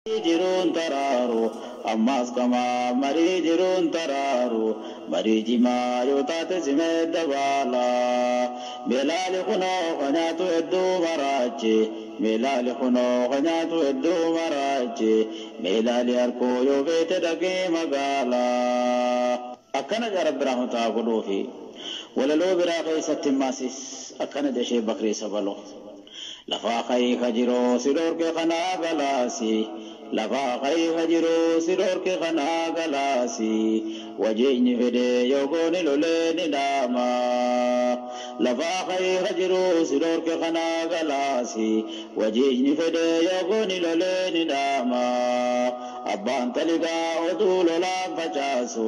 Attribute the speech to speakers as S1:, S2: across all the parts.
S1: Jiruun taraaru ammas kamaa marii jiruun taraaru marii jimaa yoo taate simee dabaala meelaali kunoo kanyaatu hedduu maraache meelaali kunoo kanyaatu hedduu maraache meelaali harkoo yoo feete dhaqee magaalaa akkana jaa Rabbi rahmataa godhuufi walaloo biraa keessatti maasis akkana jeshee Bakrii Sabaloo. Lafaa ka'ii ka jiruu si dhorke kanaa galaasi lafaa ka'ii ka jiruu si dhorke kanaa galaasi wajjinyi fedhee yoo gooni lolee ni dhaama lafaa ka'ii ka jiruu si dhorke kanaa galaasi wajjinyi fedhee yoo gooni lolee ni dhaama abbaan taligaa oduu lolaan facaasu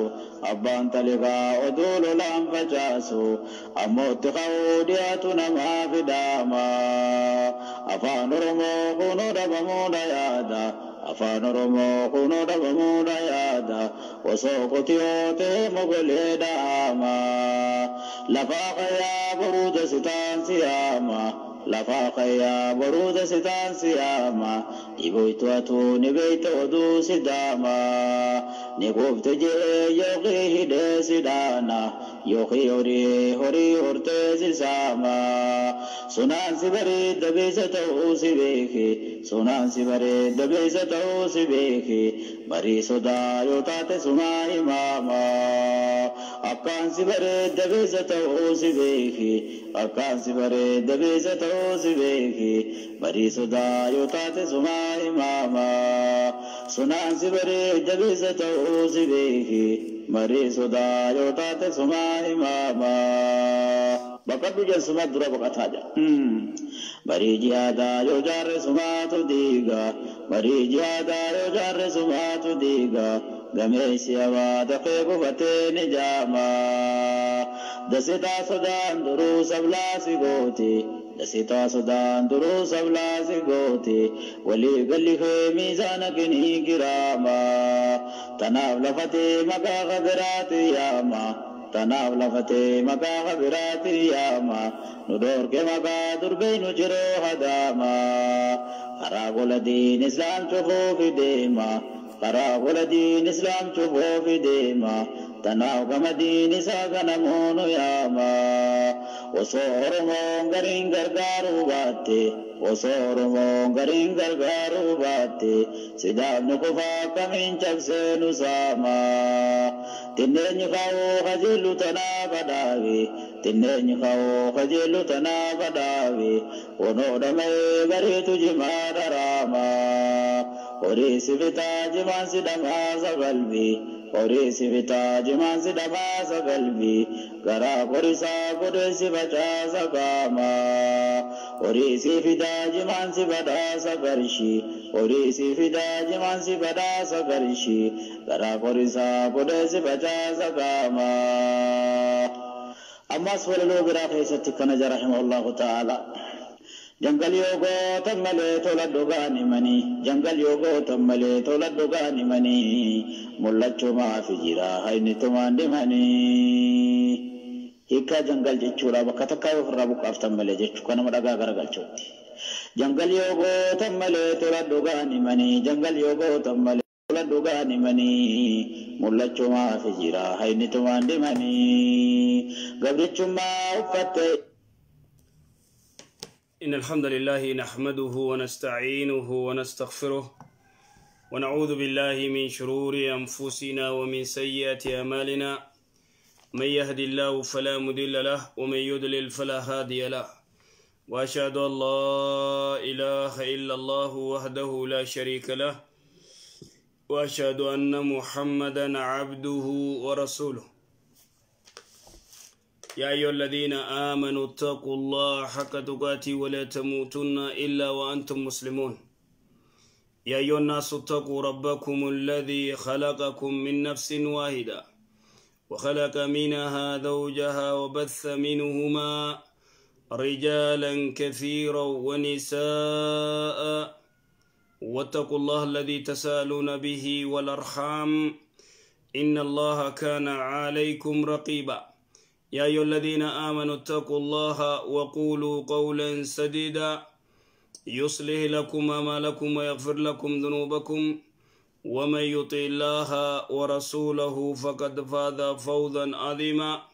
S1: abbaan taligaa oduu lolaan facaasu ammootti ka'uu dhiyaatu namaa fidaama. Afaan Oromoo kunoo dhabamuudha yaada afaan Oromoo kunoo dhabamuudha yaada osoo qotiyoo ta'e mogolee dhahama lafaa qayyaa boruuta sitaan siyaama lafaa qayyaa boruuta sitaan siyaama dhiboytu atuu ni beeyta oduu sidaama ni quufte jee yookiin hidhee sidaana yookiin horii horii hortee sisaama sunaan si bareedda beessa ta'uu si beeki sunaan si bareedda beessa ta'uu si beeki barii sodaa yoo taate sumaa himaama akkaan si bareedda beessa ta'uu si beeki akkaan si bareedda beessa ta'uu si beeki barii sodaa yoo taate sumaa himaama sunaan si bareedda beessa ta'uu si beeki marii sodaa yoo taate sumaa himaama. Baqadhu jalsumaa dura baqataa jira. Barii jihaadaa yoo jaarre sumaatu diiga. Barii jihaadaa yoo jaarre sumaatu diiga. Gameessi hawaa dafee gufatee ni jaama. Dasitaa sodaan duruu sablaa si gooti. Dasitaa sodaan duruu sablaa si gooti. Walii galli kee miizaana kinii kiraama. Tanaaf lafatee maqaa kabiraati yaama. Tanaaf lafatee maqaa kabiraati yaama. Nu dhorke maqaa durbee nu jiruu hadaama. Karaa gola diin islaam cufuufi deema. Karaa gola diin islaam cufuufi deema. Tanaaf gama diin isaa ganamuunu yaama. Osoo Oromoon gariin gargaaruu baatte. Osoo Oromoon gariin gargaaruu baatte. Sidaafni kufaa kamiin cabsee nu saama. Tinneenyi ka'uu kajeellu tanaa badhaawe. Tinneenyi ka'uu kajeellu tanaa badhaawe. Onoo dhama'ee bareetu jimaa dharaama. Horii si bitaa jimaan si dhamaasa qalbii. Horii si bitaa jimaan si dhamaasa qalbii. Garaa qorisaa godhee si facaasa qaama. Horii si fidaa jimaan si badhaasa qarshii. Horii si fidaa jimaan si badhaasa qarshii. Garaa qorisaa godhee si facaasa qaama. Ammas walaloo biraa keessatti kana jara rahimahullahu ta'ala. Jangal yoo gootan malee tola dhugaan himanii jangal yoo gootan malee tola dhugaan himanii mul'achumaaf jira hayni tumaan dhimanii. Hiikkaa jangal jechuudha bakka takkaa ofirraa buqqaaftan malee jechuu kanama dhagaa garagalchuutti. Jangal yoo gootan malee tola dhugaan himanii jangal yoo gootan malee tola dhugaan himanii mul'achumaaf jira hayni tumaan dhimanii. Gabrichummaa uffatte.
S2: إن الحمد لله نحمده ونستعينه ونستغفره ونعوذ بالله من شرور أنفسنا ومن سيئات أعمالنا من يهد الله فلا مضل له ومن يضلل فلا هادي له وأشهد أن لا إله إلا الله وحده لا شريك له وأشهد أن محمدا عبده ورسوله يا أيها الذين آمنوا اتقوا الله حق تقاته ولا تموتن إلا وأنتم مسلمون يا أيها الناس اتقوا ربكم الذي خلقكم من نفس واحدة وخلق منها زوجها وبث منهما رجالا كثيرا ونساء واتقوا الله الذي تسالون به والأرحام إن الله كان عليكم رقيبا يا أيها الذين آمنوا اتقوا الله وقولوا قولا سديدا يصلح لكم أعمالكم ويغفر لكم ذنوبكم ومن يطع الله ورسوله فقد فاز فوزا عظيما.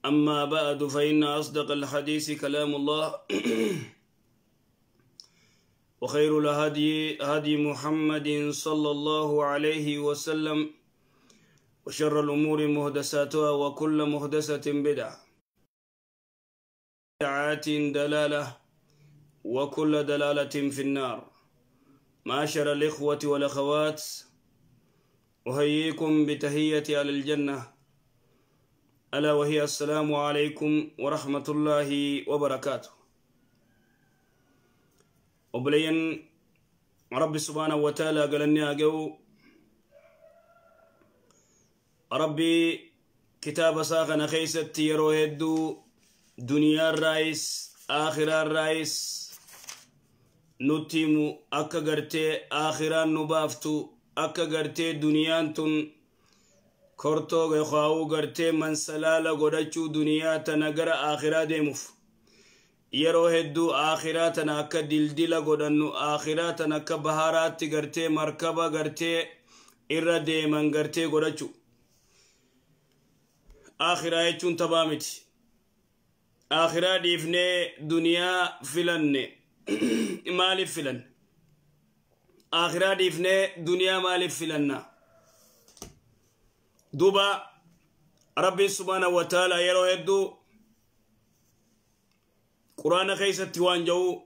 S2: أما بعد، فإن أصدق الحديث كلام الله، وخير الهدي هدي محمد صلى الله عليه وسلم، وشر الأمور محدثاتها، وكل محدثة بدعة دلالة، وكل دلالة في النار. معاشر الإخوة والأخوات، أحييكم بتحية أهل الجنة، ألا وهي السلام عليكم ورحمة الله وبركاته. وبلين ربي سبحانه وتعالى قالني أجو ربي كتاب ساقنا خيست يرو هدو دنيا الرئيس آخر الرئيس نتيمو أكا غرتي آخران نبافتو أكا غرتي دنيانتون كورتو غخاو غرتي من سلالة غدچو دنيا تنغر آخرا ديموف yeroo hedduu akhiraa tana akka dildila godhannu, akhiraa tana akka baharaatti gartee markaba gartee irra deeman gartee godhachu. Akhiraa jechuun taphaa miti. Akhiraa dhiifnee duniyaa filanne. Maaliif filanne? Akhiraa dhiifnee duniyaa maaliif filanna? Duuba Rabbiin subhaanahu wa ta'ala yeroo hedduu قرآن خيست وانجو: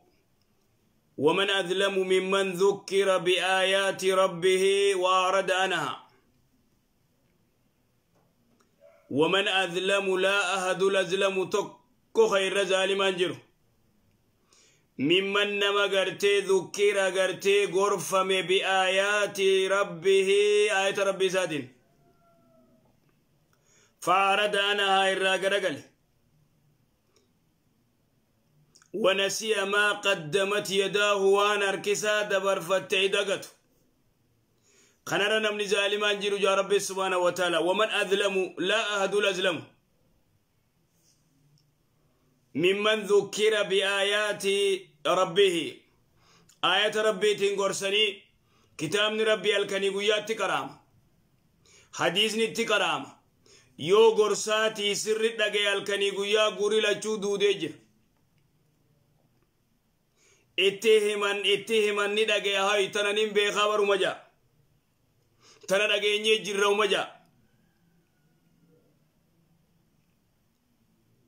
S2: ومن أظلم ممن ذكر بآيات ربه وأعرض عنها. ومن أظلم لا أحد أظلم تك خير ظالما جر ممن نما غرتي ذكر غرتي غرفم بآيات ربه آيات ربي ساتين فأعرض عنها إرى ونسي ما قدمت يداه وانا اركسا دبر فتعي دقته. خنرا نمني ظالمان جيرو جا ربي سبحانه وتعالى: ومن أظلم لا أحد أظلم ممن ذكر بآيات ربه. آيات ربي تنقرسني كتابني ربي الكني قيات تكرام حديثني تكرام يو قرساتي سر دقي الكني قيا قري لچو دودي itti himan ni dhagee hay tana nin beekaa baruma jaa tana dhageenyee jirra uma jaa.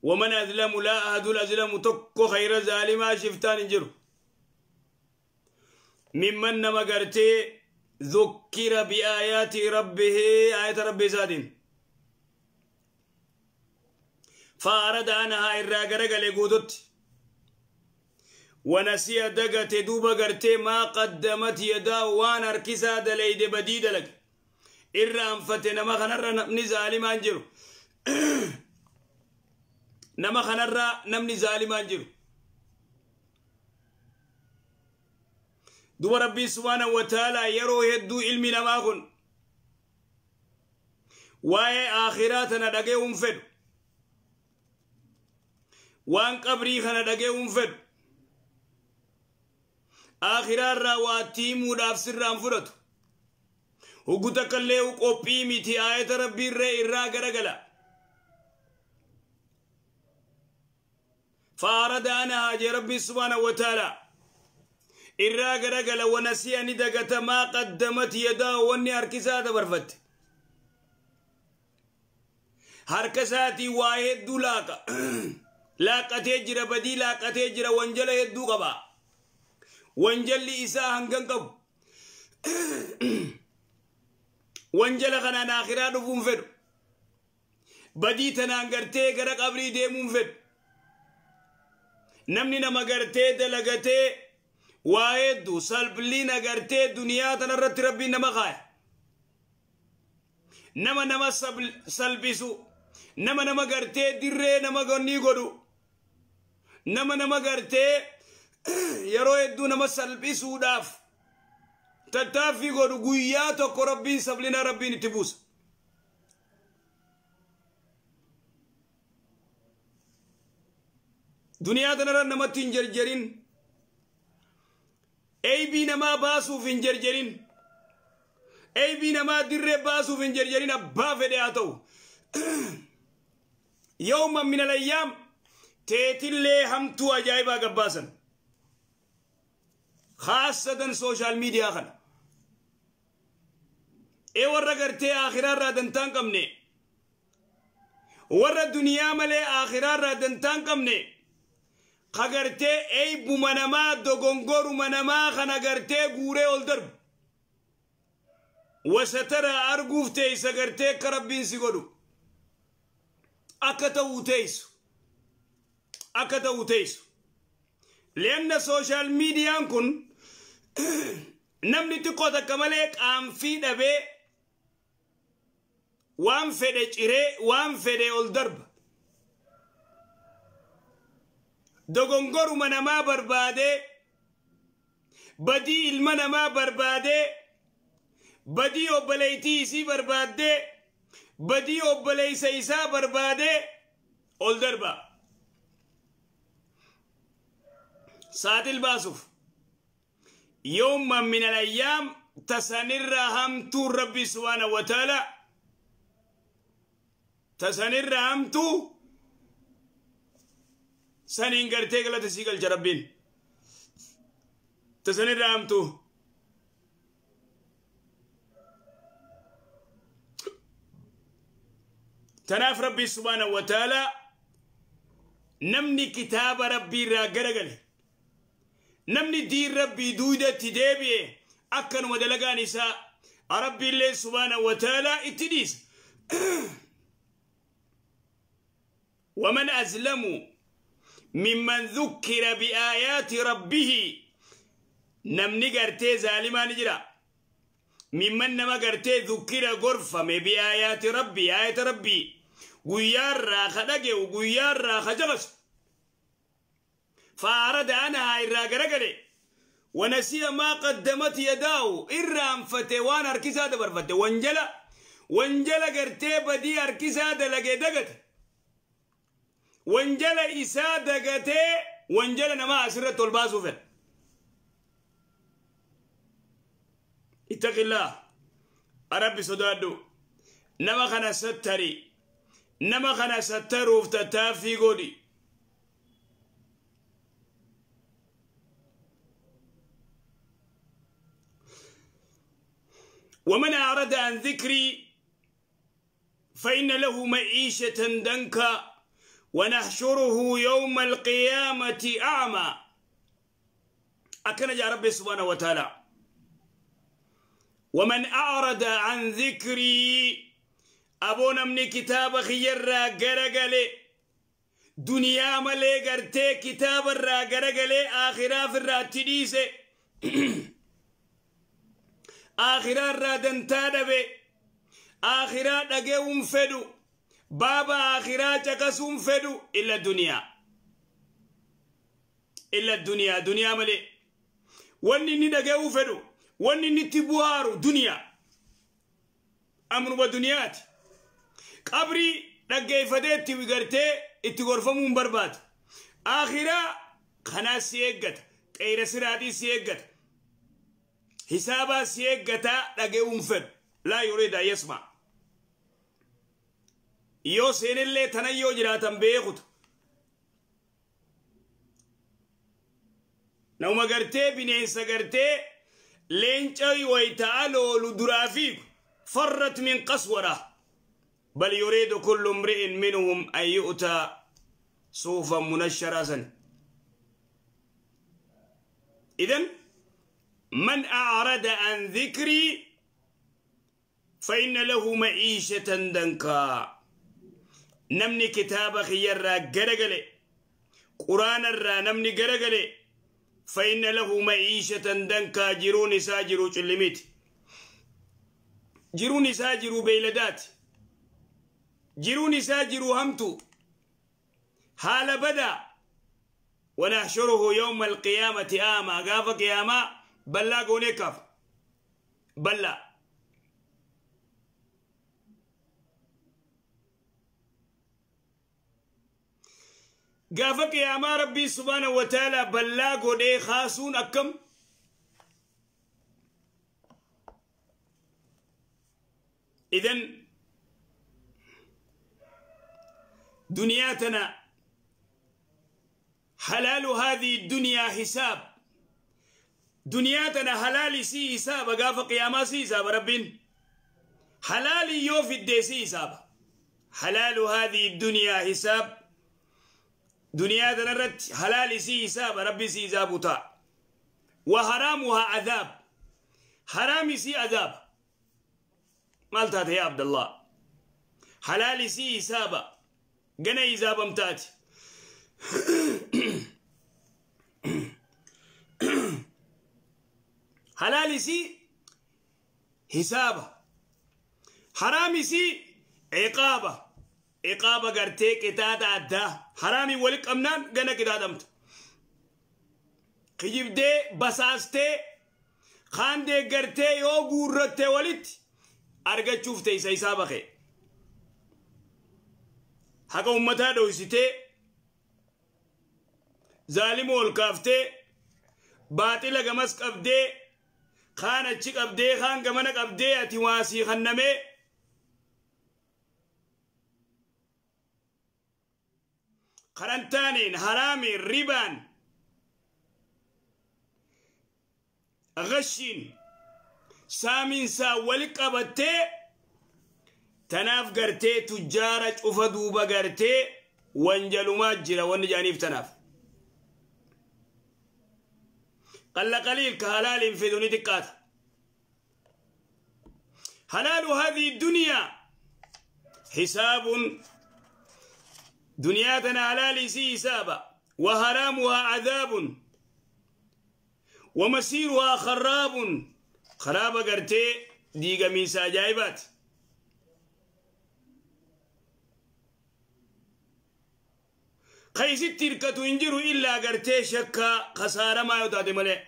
S2: ومن أظلم لا أحد أظلم tokko khayra zaalimaa shiftaan hin jiru ممن nama gartee ذكر بآيات ربه آيات ربي isaatiin فأعرض عنها irraa garagalee guututti ونسي دقت دوبا غرتي ما قدمت يدا وان اركسا دليد بدي دلق إرام فتي نما خنر نمني ظالمان جرو نما خنر نمني ظالمان جرو. دوبا ربي سبحانه وتعالى يرو هدو علمي نما خن واي آخراتنا دقيهم فد وان قبري خنا دقيهم فد آخرا رواتي موداف سرام فرت هغو تکلیو قوپی میتی آیت ربی ر ارا گرگلا فاردانا جے ربی سبحانه وتعالى ارا گرگلا ونسي ان دغت ما قدمت يدا وني اركسا دبرفت harkasaati waa hedduu laaqa laaqatee jira, badii laaqatee jira, wanjala hedduu qaba. Wanjalli isaa hangan qabu wanjala kanaan akhiraa dhufuun fedhu, badii tanaan gartee gara qabrii deemuun fedhu. Namni nama gartee dalagatee waa hedduu salphina gartee duniyaa tanarratti rabbiin nama kaaya. Nama nama salphisu, nama nama gartee dirree nama gonnii godhu, nama nama gartee yeroo hedduu nama salphisuudhaaf tattaaffii godhu guyyaa tokko rabbiin sablina rabbiin itti buusa. Duniyaa tanarra namatti hin jarjarin. Eybii namaa baasuuf hin jarjarin. Eybii namaa dirree baasuuf hin jarjarin abbaa fedhe haa ta'u. Yawman min alayyaam teetillee hamtuu ajaa'ibaa gabbaasan. Khaasatan sooshaal miidiyaa kana. Ee warra gartee akhiraarraa dantaa hin qabne. Warra duniyaa malee akhiraarraa dantaa hin qabne. Ka gartee eeybuma namaa dogongoruma namaa kana gartee guuree ol darbu. Wasatara arguuf teessa gartee akka rabbiin si godhu. Akka ta'uu teessu. Akka ta'uu teessu. Leanna sooshaal miidiyaan kun namni xiqqoo takka malee qaanfii dhabee waan fedhe ciree waan fedhe ol darba. Dogongoruma namaa barbaadee badii ilma namaa barbaadee badii obboleettii isii barbaaddee badii obboleessa isaa barbaadee ol darba. Saaxil baasuuf yawman min alayyaam tasanirra hamtuu rabbi subhaanahu wa ta'ala tasanirra hamtuu saniin gartee galata sii galcha rabbiin tasanirra hamtuu. Tanaaf rabbi subhaanahu wa ta'ala namni kitaaba rabbii irraa garagale namni diin rabbii duudatti deebi'e akkanuma dalagaan isaa rabbiillee subhaanahu wa ta'ala itti dhiisa. ومن أظلم ممن ذكر بآيات ربه نمني غرتي ظالما نجرا ممن نما غرتي ذكر غرفة بآيات ربي آيات ربي غيار خدقه وغيار خجبس فأراد عنها إرا ونسي ما قدمت يداه إرام فتوان أركسا دبر وانجلا وانجلا غرتي بدي أركسا دلقي دقت وانجلا إسا دقتي وانجلا نما أسرة الباسو فل اتق الله ربي صدادو نما خنا ستري نما خنا سترو فتتافي قولي ومن أعرض عن ذكري فإن له معيشة دنكا ونحشره يوم القيامة أعمى. أكن يا ربي سبحانه وتعالى ومن أعرض عن ذكري أبونا من كتاب خير غرغلي دنيا ملي غرتي كتاب الراغرغلي آخرة في الراتديسي آخرة رادنتا دبي آخرة دقيهم فدو بابا آخرة چكسهم فدو إلا الدنيا إلا الدنيا دنيا ملي واني ندقيهم فدو واني نتبوارو دنيا أمر بدنيات قبري دقي فديت وغرتي اتغرفمون برباد آخرة خنا سيقت غير سرادي سيقت حسابا سيقتا دقيهم فد لا يريد أن يسمع يو سين اللي تنيو جراتن بيخوت نوما غرتي بنيسا غرتي لينچوي ويتعالو لدرافيك فرت من قسورة بل يريد كل امرئ منهم أن يؤتى صوفا منشرا. إذن من أعرض عن ذكري فإن له معيشة دنكا. نمني كتاب خير غرغلي قرآن الرا نمني غرغلي فإن له معيشة دنكا. جروني ساجرو چلميت جروني ساجرو بيلدات جروني ساجرو همتو حال بدا ونحشره يوم القيامة آما غاف قيامة بلا قونيكف بلا. Gaafa qiyaamaa Rabbii subhaanahu wa ta'ala bal'aa godhee kaasuun akkam? Idan duniyaa tana halaalu haadhihi dunyaa hisaab. Duniyaa tana halaali sii hisaaba, gaafa qiyaamaa sii hisaaba Rabbiin. Halaali yoo fiddee sii hisaaba. Halaalu haadhihi dunyaa hisaab. Duniyaa tana irratti halaali sii hisaaba, Rabbi sii hisaabu ta'a. Wa haraamuhaa adhaab. Haraami sii adhaaba. Maal taate yaa Abdallah? Halaali sii hisaaba. Gana hisaabamtaati. Halaali sii hisaaba. Haraami sii ciqaaba. Ciqaaba gartee qixaaxa addaa. Haraamii wali qabnaan gana qixaaxamta. Kijibdee basaastee kaan deeggartee yoo guurrattee walitti argachuuf teessa hisaaba kee. Haqa uummataa dhoksitee zaalima ol kaaftee baaxila gamas qabdee kaan achi qabdee kaan gamana qabdee ati waasii kannamee karantaaniin haraamiin ribaan gashiin saamiinsaa wali qabattee tanaaf gartee tujjaara cufa duuba gartee wanjalumaa jira wanni jaaniif tanaaf. Qalla qaliil ka halaaliin fidu ni xiqqaata. Halaalu haadhihi dunyaa hisaabun. Duniyaa tana halaali sii hisaaba. Wa haraamuhaa cadaabun. Wa masiiruhaa kharaabun. Kharaaba gartee diigamiinsa ajaa'ibaati. Qaysitti hirkatu hin jiru illaa gartee shakkaa khasaaramaa yoo taate malee.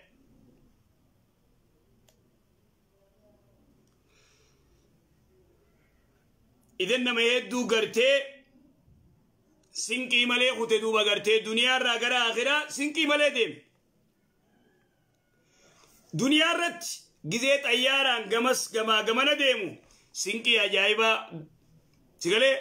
S2: Idan nama hedduu gartee sinqii malee kute duuba gartee duniyaarraa gara akhiraa sinqii malee deeme. Duniyaarratti gizee xayyaaraan gamas gamaa gamana deemu sinqii ajaa'ibaa sigalee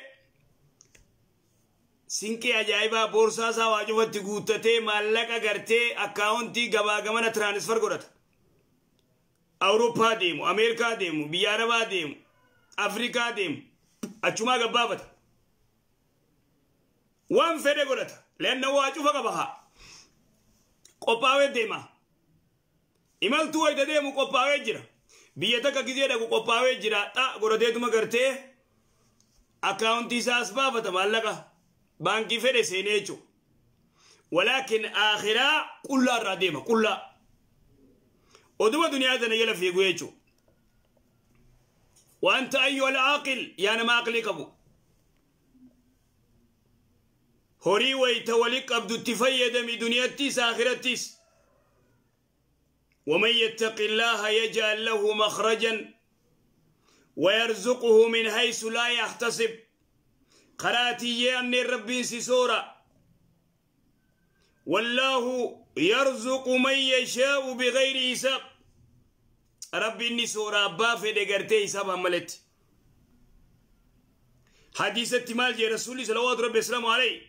S2: sinqii ajaa'ibaa boorsaa isaa waa cufatti guuttatee maallaqa gartee akkaawuntii gabaa gamana tiraanisfar godhata. Awurooppaa deemu, Ameerikaa deemu, biyya Arabaa deemu, Afrikaa deemu achumaa gabbaafata. Waan fedhe godhata. Leenna waa cufa qaba haa. Qophaawee deema. Imaltuu wayita deemu qophaawee jira. Biyya takka gizee dhaqu qophaawee jira. Xaa godhateetuma gartee akkaawuntii isaas baafata maallaqa. Baankii fedhe seenee jechuudha. Walaakin akhiraa qullaa irraa deema qullaa. Oduma duniyaa tana jala fiigu jechuudha. Wanta ayyuhal aaqil yaa nama aqlii qabu. Horii wayita wali qabdutti fayyadami duniyattis akhirattis. ومن يتق الله يجعل له مخرجا ويرزقه من حيث لا يحتسب. قراتي أن ربي سورة والله يرزق من يشاء بغير حساب. ربي إني سورة بافي دقرتي حساب هملت. حديث التمال جي رسولي صلوات ربي السلام عليه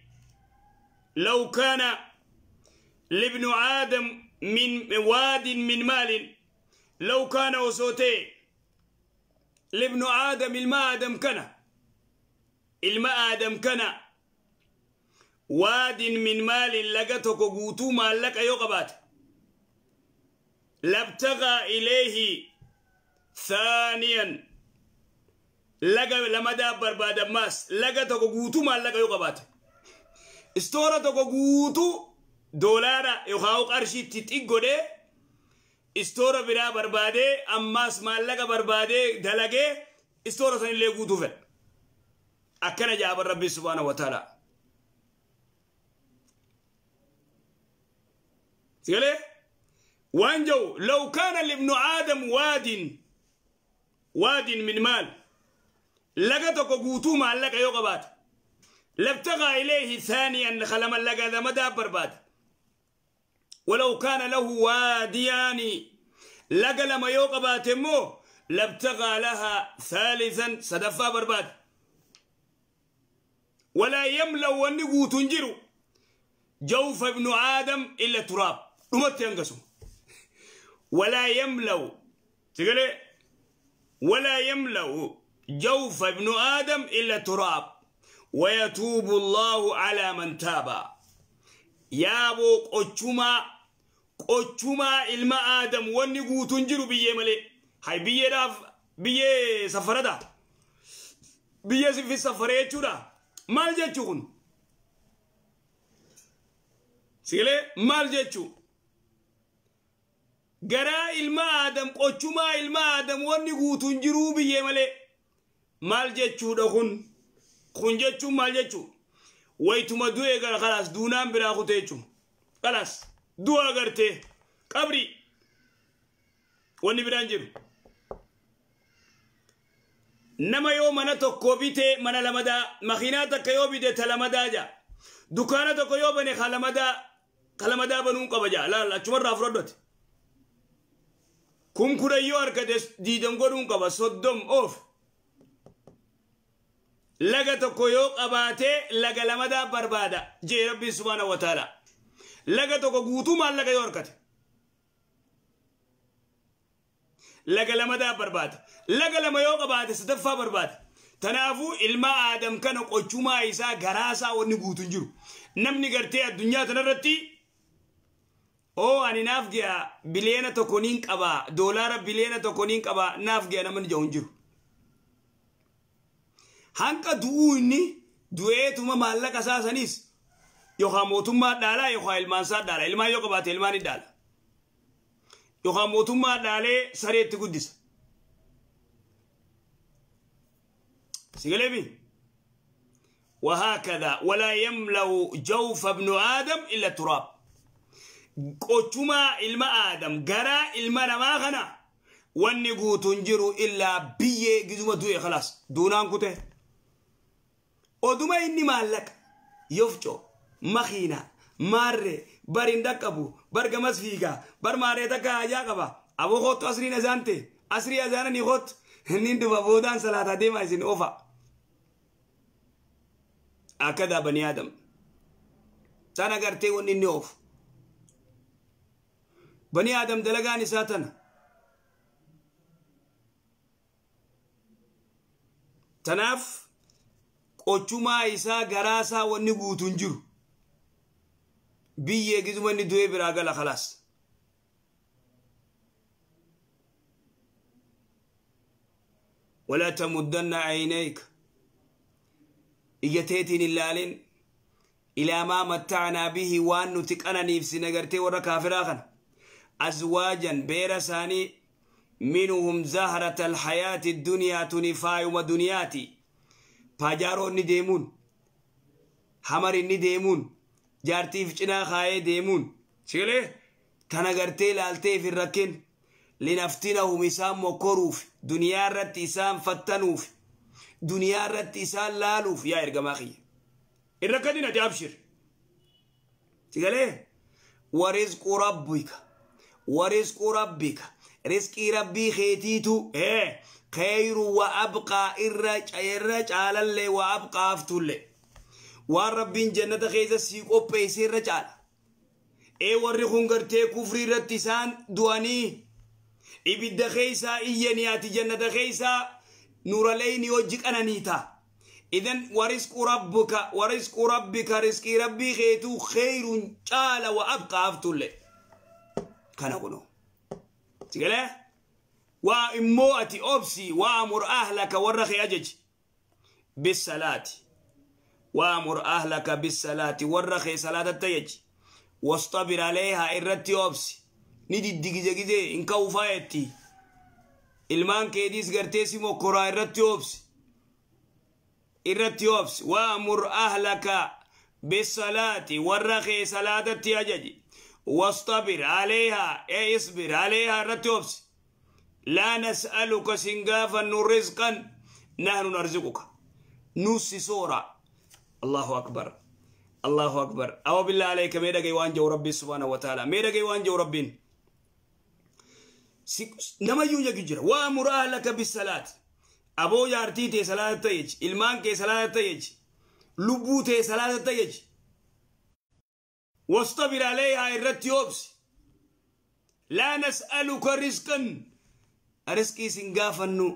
S2: لو كان لابن آدم من واد من مال لو كان وصوتي لابن آدم الماء آدم كان الماء آدم كان واد من مال لقتك قوتو مال لك يقبات لابتغى إليه ثانيا لقى لما دابر بعد ماس لقتك قوتو مال لك يقبات استورتك قوتو دولارا يخاو قرشي تتيغودي istoora biraa barbaadee ammaas maallaqa barbaadee dalagee istoora sanillee guutuu fedha. Akkana jaaban Rabbi subhaanahu wa ta'ala. Sigalee waan jiru law kaana libnu aadam waadin min maal laga tokko guutuu maallaqa yoo qabaate لابتغى إليه ثانيا خلما لقى ذا مدى برباد. ولو كان له واديان لقى لما يوقباتمو لابتغى لها ثالثا صدفا برباد. ولا يملأ ونقو تنجر جوف ابن آدم إلا تراب رمت ينقصه. ولا يملأ تقولي ولا يملأ جوف ابن آدم إلا تراب ويتوب الله على من تاب. يا بو قچما قچما ilma آدم wanni guutuun jiru biyyee malee hay biyyeedhaaf biyyee safarada biyyee sifi safaree jechuudha. Maal jechuu kun sigalee maal jechuu garaa ilma aadam qochumaa ilma aadam wanni guutuun jiruu biyyee malee maal jechuudha kun kun jechuun maal jechuu waytuma du'e gara khalaas duunaan biraa kutee jechuun khalaas du'a gartee qabri wanni biraan jiru. Nama yoo mana tokko bite mana lamadaa makiinaa takka yoo bite ta lamadaa jaa dukkaana tokko yoo bane ka lamadaa banuun qaba jaa laal achumarraa fudhadhote kun kudhan yoo harkate 20 godhuun qaba 30 oof laga tokko yoo qabaate laga lamadaa barbaada jee rabbiin subhaana wa ta'ala laga tokko guutumaan laga yoo harkate laga lamadaa barbaada laga lama yoo qabaate sadaffaa barbaada. Tanaafuu ilma aadam kana qochumaa isaa garaasaa wanni guutuun jiru namni gartee addunyaa tanarratti oo ani naaf ge'a biliyeena 1 niin qaba doolaara biliyeena 1 niin qaba naaf ge'a namni jahu hin jiru. Hanqa du'uu inni du'eetuma maallaqa isaa saniis yookaan mootummaa dhaalaa yookaan ilmaan isaa dhaala ilmaan yoo qabaate ilmaan ni dhaala. Yookaan mootummaa dhaalee sareetti guddisa. Sigaleemi. وهكذا ولا يملأ جوف ابن آدم إلا التراب. qochuma ilma aadam garaa ilma namaa kana wanni guutuun jiru illaa biyyee gizuma du'e khalaas duunaan kute. Oduma inni maallaqa yofco makiina maarree bar hin dhaqqabu bar gamas fiigaa bar maarree takka hajaa qaba aboo kootu asriin azaan ta'e asrii azaananii kootu inni dhufa boodaan salaataa deemaa isin oofa. Akkadaa bani aadam sana gartee wanni inni oofu. Bani aadam dalagaan isaa tana. Tanaaf qochumaa isaa garaasaa wanni guutuun jiru. Biyyee gizuma inni du'ee biraa gala khalaas. ولا تمدن عينيك ija teetiin hin laalin إلى ما متعنا به waan nuti qananiifsine gartee warra kaafiraa kana أزواجا beera isaanii منهم زهرة الحياة الدنيا tuni faayuma duniyaati Pajero inni deemuun Hummer inni deemuun jaartiif cinaa kaayee deemuun sigalee tana gartee laalteef hin rakkin لنفتنهم isaan mokkoruuf duniyaa irratti isaan fattanuuf duniyaa irratti isaan laaluuf yaa ergamaa kiyya hin rakkatin ati abshir sigalee ورزق ربك ورزق ربك رزقي ربي خيتيتو خير وأبقى إرج على اللي وأبقى أفتولي والربين جنة خيزة سيقو بيسي رجال warri kun gartee kufrii irratti isaan du'anii ibidda keeysaa iyyanii ati jannata keeysaa nuuraleyni hojii qananiita. Idan warisqu rabbuka warisqu rabbika risqii rabbii keetuu kheyrun caala wa abqaa haftulle. Kana kunoo. Sigalee? Waa immoo ati obsi waamur ahlaka warra kee ajaji. Bisalaati. Waamur ahlaka bisalaati warra kee salaatatti ajaji. واصطبر عليها إرتي أوبسي ندي ديجي جي إن كوفايتي المان كيديس غرتيسي مكورا إرتي أوبسي إرتي أوبسي وأمر أهلك بالصلاة والرخي صلاة التياجي واصطبر عليها أي اصبر عليها إرتي أوبسي لا نسألك سنغافا رزقا نحن نرزقك نص سورة Allahu akbar. Allahu akbar. Awa billah alayka mee dhagaye waan jiru Rabbi subhaanahu wa ta'ala. Mee dhagaye waan jiru Rabbiin. Namayyuu jagi jira. Wa'mur ahlaka bis-salaat. Aboo jaartii tee salaata ta'eji. Ilmaan kee salaata ta'eji. Lubbuu tee salaata ta'eji. Wastabir alayhaa irratti obsi. Laa nas'aluka rizqan. Rizqii sin gaafannu.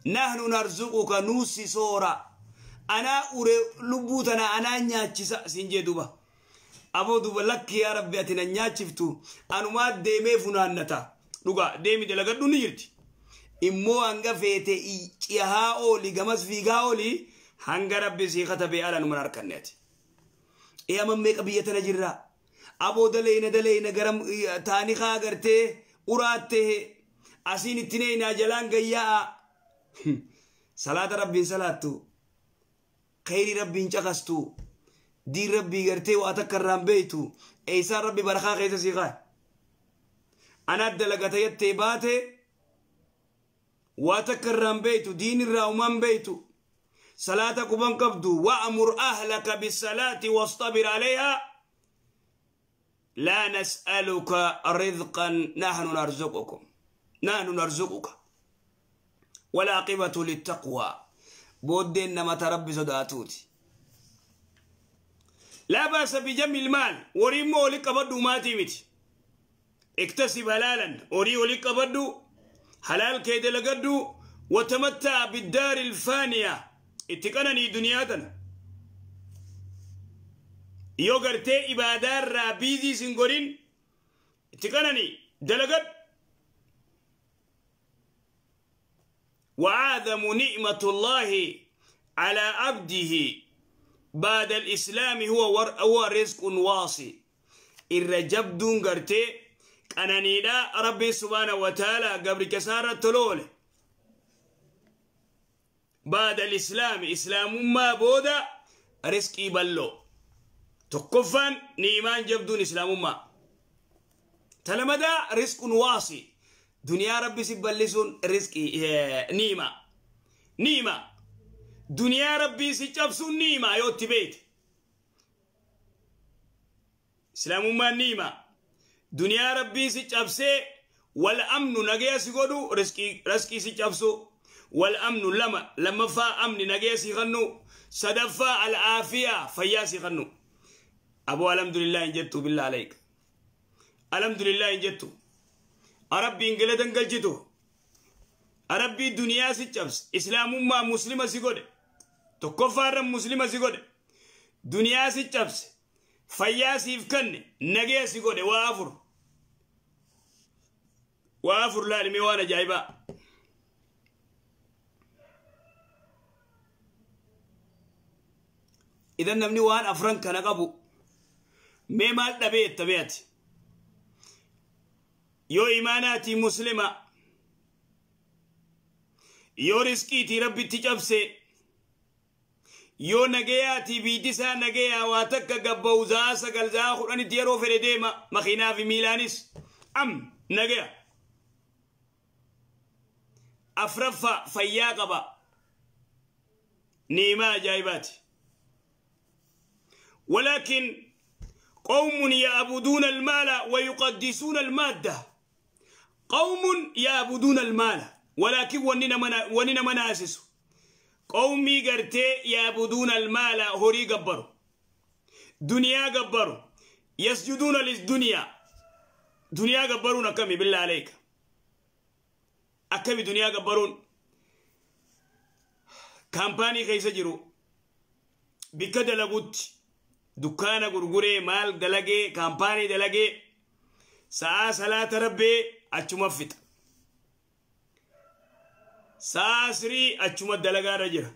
S2: Nahnu narzuquka nuusi soora. Anaa ure lubbuu tana anaa nyaachisa sin jee duba. Aboo duba lakki yaa Rabbi ati na nyaachiftu. Anumaa deemee funaannata. Dhugaa deemi dalagadhu ni jirti. Immoo hanga feete cihaa ooli gamas fiigaa ooli hanga Rabbi sii katabee ala numan harkanne ati. Eeyaman meeqa biyya tana jirra. Aboo daleena daleena garam taanikaa agartee uraattee asiin itti neenaa jalaan gayyaa'a. Salaata Rabbiin salaattu. Khayri Rabbiin caqastu. Diin Rabbii gartee waa takka irraan beeytu. Eeysaan Rabbi barakaa keessa sii kaa'e. Anaa dalagata jettee baate waa takka irraan beeytu diin irraa umaan beeytu. Salaata quban qabdu. Wa'mur ahlaka bis-salaati wastabir alayhaa. Laa nas'aluka rizqan nahnu narzuqukum. Nahnu narzuquka. Wal-aaqibatu lit-taqwa. Booddeen nama ta Rabbi sodaatuuti. Laa baasa bijamil maal. Horii immoo olii qabadhu maatii miti. Iktasib halaalan. Horii olii qabadhu. Halaal kee dalagadhu. Watamattaa biddaari ilfaaniya. Itti qananii duniyaa tana. Yoo gartee ibaadaarraa biizii sin godhin itti qananii dalagadhu. وأعظم نعمة الله على عبده بعد الإسلام هو رزق واصي. الرجب دون قرتي قنانيدا ربي سبحانه وتعالى قبل كسارة تلول بعد الإسلام إسلام ما بودا رزقي بلو تقفا نيمان جبدون إسلام ما تلمدا رزق واصي. دنيا ربي سبلسون رزقي نيمة نيمة دنيا ربي سيجابسون نيمة يوتي بيت إسلام ما نيمة دنيا ربي سيجابسي والأمن نجيا سيقولو رزقي رزقي سيجابسو والأمن لما فا أمن نجيا سيغنو صدفة العافية فيا سيغنو. أبو الحمد لله إن جدتو بالله عليك. الحمد لله إن جدتو ربي انجلتن قلجتو ربي دنيا سيجابس إسلام ما مسلمة سيقول تكفر مسلمة سيقول دنيا سيجابس فيا سيفكن نجيا سيقول وافر وافر لا لميوانا جايبا. إذا نمني وان أفرن كان قبو ميمال تبيت تبيت yoo imaanaatii muslima yoo riskiitii rabbitti cabse yoo nagayaatii biitisaa nagayaa waa takka gabba'u za'a 9 za'a 10tti yeroo fedhe deema makiinaa fi miilaanis am nagaya. Afraffaa fayyaa qaba. Niimaa ajaa'ibaati. ولكن قوم يعبدون المال ويقدسون المادة. قوم يعبدون المال ولكن وننا مناسس قومي قرتي يعبدون المال هوري قبروا دنيا قبروا يسجدون للدنيا. دنيا قبرون كمي بالله عليك أكمي دنيا قبرون كامباني كيس جرو بكذا لقوت دكان غرغري مال دلقي كامباني دلقي ساعة صلاة ربي أچما فت ساسري أچما دلقا رجل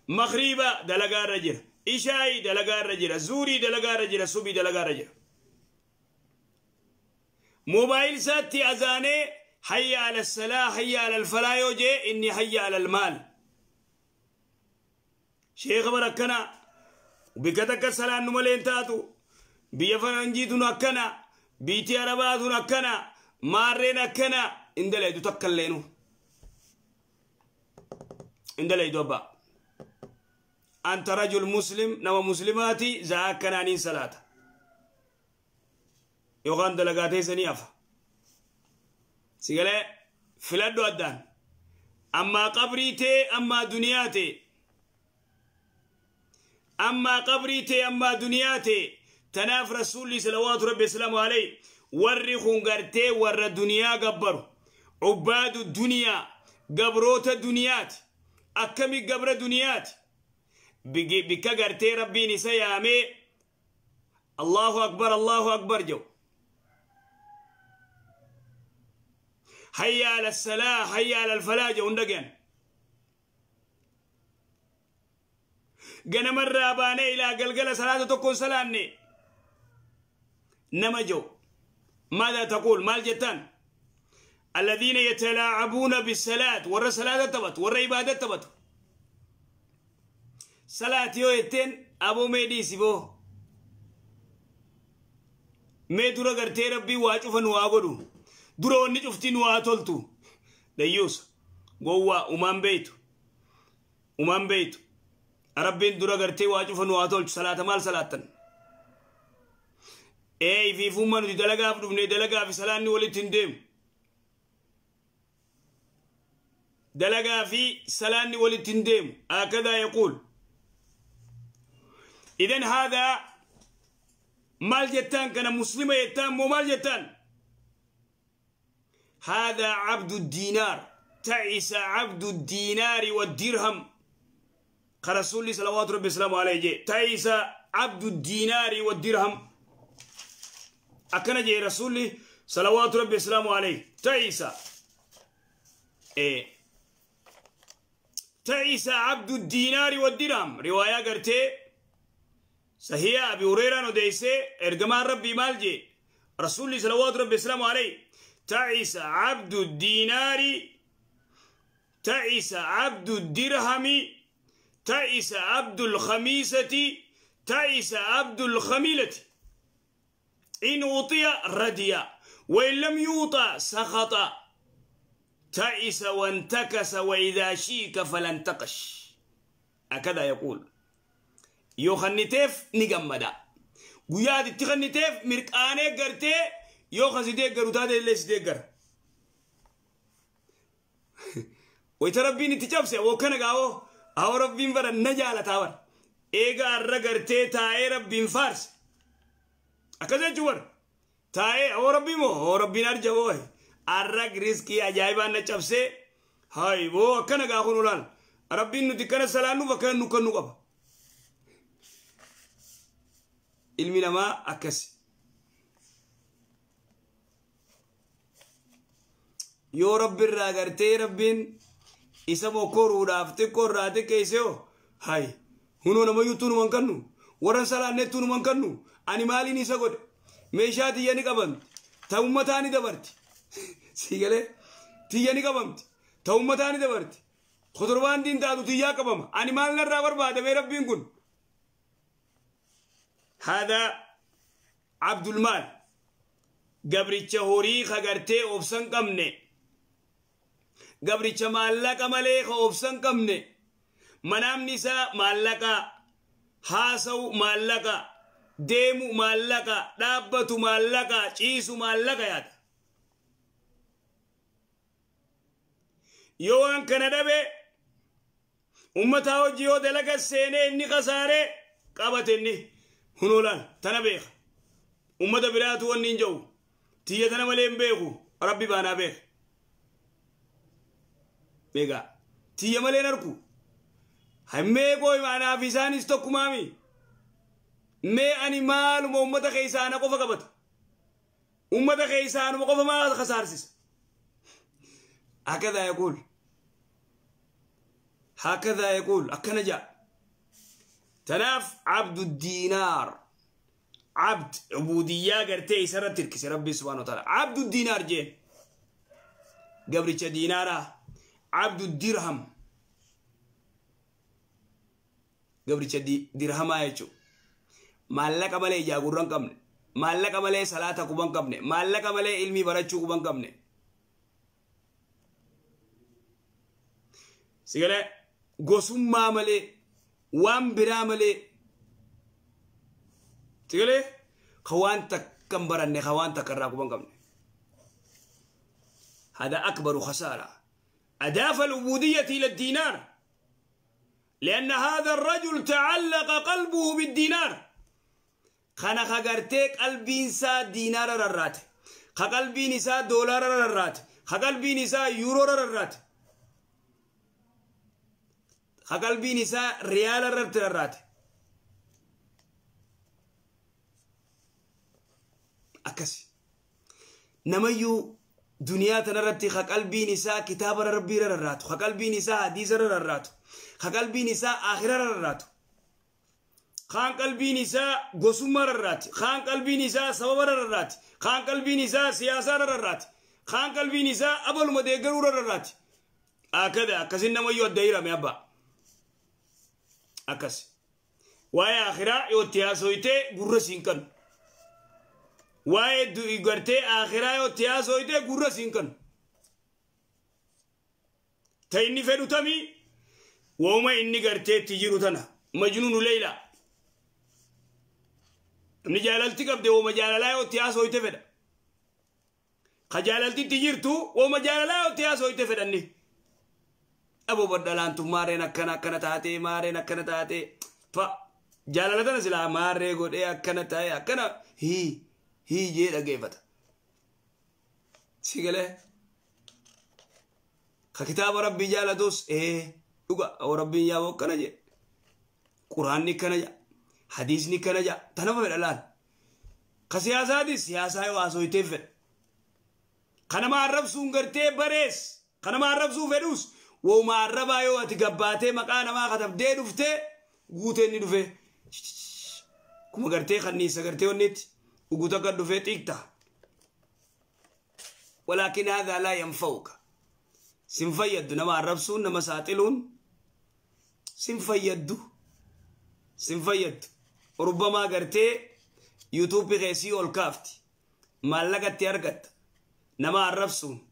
S2: مغربا دلقا رجل إشاي دلقا رجل زوري دلقا رجل صبي دلقا رجل موبايل ساتي أزاني حي على الصلاة حي على الفلاح يوجي إني حي على المال شيخ بركنا بكتك السلام نمالين تاتو بيفرنجيتو نكنا بيتي عرباتو نكنا مارين نكنا اندليدو تكلينو اندليدو أبا أنت رجل مسلم نما مسلماتي زاكنانين صلاة يوغان دلقاتي سنيافة سيقالي فلدو أدان أما قبريتي أما دنياتي أما قبريتي أما دنياتي تناف رسولي صلوات ربي السلام عليه ورّي خنقرتي ور الدنيا قبرو عباد الدنيا قبروت الدنيات أكمي قبر دنيات بك قرتي ربي نسيامي الله أكبر الله أكبر جو هيا على السلاح هيا على الفلاح جو اندقين قنا مرة باني إلى قلقلة صلاة تكون سلاني نمجو ماذا تقول مال جتان الذين يتلاعبون بالصلاة ورا صلاة تبت ورا عبادة تبت صلاة يوتين أبو ميدي سيبو ميدورا غرتي ربي واجوف نواغدو درو نجفتي نواتولتو ديوس غوا أمان بيتو أمان بيتو ربين درا غرتي واجوف نواتولتو صلاة مال صلاة اي في فما نتي دلقا في دلقا في سلاني ولتندم دلقا في سلاني ولتندم هكذا يقول. إذن هذا مال جتان كان مسلمة يتان مو مال جتان. هذا عبد الدينار تعس عبد الدينار والدرهم. قال رسول صلوات ربي السلام عليه تعس عبد الدينار والدرهم. أكن جي رسولي صلوات ربي السلام عليه تعس إيه تعس عبد الدينار والدرهم. رواية قرتي صحيح أبي هريرة نديسي إرجمان ربي مالجي رسولي صلوات ربي السلام عليه تعس عبد الدينار تعس عبد الدرهم تعس عبد الخميسة تعس عبد الخميلة. إن أوطي ردي وإن لم يوطى سخط تعس وانتكس وإذا شيك فلانتقش. هكذا يقول. يوخنتيف نجمدا ويا تخنتيف مرقانه غرتي يوخزيدي غروتا دي لسدي غر ويتربيني تجابسه وكنا غاو او ربين بر نجاله تاور ايغا رغرتي تاي ربين فارس أكذا جوار تاي أو ربي مو أو ربي نرجعه أرق رزقي أجايبان نجابسه هاي بو كنا قاعدون ربي نديكنا سلانو وكنا نكنو قب علمي لما أكس يو ربي راغرتي ربين إسمو كورو رافتي كوراتي كيسيو هاي هنو نما يتونو منكنو ورن سلانة منكنو ani maaliin isa godhe meeshaa tiyya ni qabamti ta ummataa ni dabarti siigalee tiyya ni qabamti ta ummataa ni dabarti kotorbaandiin taatu tiyyaa qabama ani maal narraa barbaadame rabbiin kun hada abdulmaal gabricha horii kagartee obsan qabne gabricha maallaqa malee ka obsan qabne manaamni isaa maallaqa haasawu maallaqa deemu maallaqa dhaabbatu maallaqa ciisu maallaqa yaada yoo waan kana dhabe ummataa hojii yoo dalaga seenee inni kasaaree qabate inni hunoolaan tana beeka ummata biraatu wanni hin jiru tiyya tana malee hin beeku rabbi baanaa beeka beekaa tiyya malee hin arku hammeekoo anaaf isaanis tokkumaami mee ani maaluma ummata keessaa ana qofa qabata ummata keessaa anuma qofa maal khasaarsisa هكذا يقول هكذا يقول أكن جاء تناف عبد الدينار عبد عبودية قرتي سرت تركس ربي سبحانه وتعالى عبد الدينار جين قبرتش دينارا عبد الدرهم قبرتش درهم آيتشو maallaqa malee ijaa gurra hin qabne maallaqa malee salaata quba hin qabne maallaqa malee ilmii barachuu quba hin qabne sigalee gosummaa malee Waan biraa malee tigalee ka waan takka hin baranne ka waan takka irraa quban qabne. هذا أكبر خسارة. أضاف العبودية إلى الدينار لأن هذا الرجل تعلق قلبه بالدينار. خنا خغرتك قلبي إنسا دينار ررات، خقلبي نساء دولار ررات، خقلبي نساء يورو ررات، خقلبي نساء ريال ررات. أكسي نميو دنيا تنرتي خقلبي نساء كتاب ربي ررات، خقلبي نساء حديث ررات، خقلبي نساء آخرة ررات، خان قلبي نساء غسوم ررات، خان قلبي نساء سبب ررات، خان قلبي نساء سياسة ررات، خان قلبي نساء أبل مدقر ررات. هكذا أكسي نميو الدائرة ميابا أكسي واي آخرة يوتياسويتي غرسين كن waa'ee gartee akhiraa yoo itti haasoyte gurra siin kanu. Ta inni fedhu tamii wooma inni gartee itti jiru tana majnuunu leeyla. Namni jaalalti qabde wooma jaalalaa yoo itti haasoyte fedha. Ka jaalalti itti jirtu wooma jaalalaa yoo itti haasoyte fedhanni. Aboo baddalaantu maareen akkana akkana taatee maareen akkana taatee fa jaalala tana silaa maaree godhee akkana ta'e akkana hii. هي جيدا قيفتا سيقله كتاب ربي جالتوس ايه يقع او ربي يابو كنجي قرآن كنجا حديث كنجا تنفع الآن كسياسة دي سياسة واسو يتفل كنما عرب سونغرتي بريس كنما عرب سو فدوس وما عربا يو اتقباتي مقانا ما خطب دي دفته قوتين دفه كما غرتي خنيسة غرتي ونيت وقوتك دفيت إكتا. ولكن هذا لا ينفوك. سنفيد نما الربسون نما ساتلون سنفيد سنفيد ربما قرتي يوتيوب غيسي والكافتي مالك تيرقت نما الربسون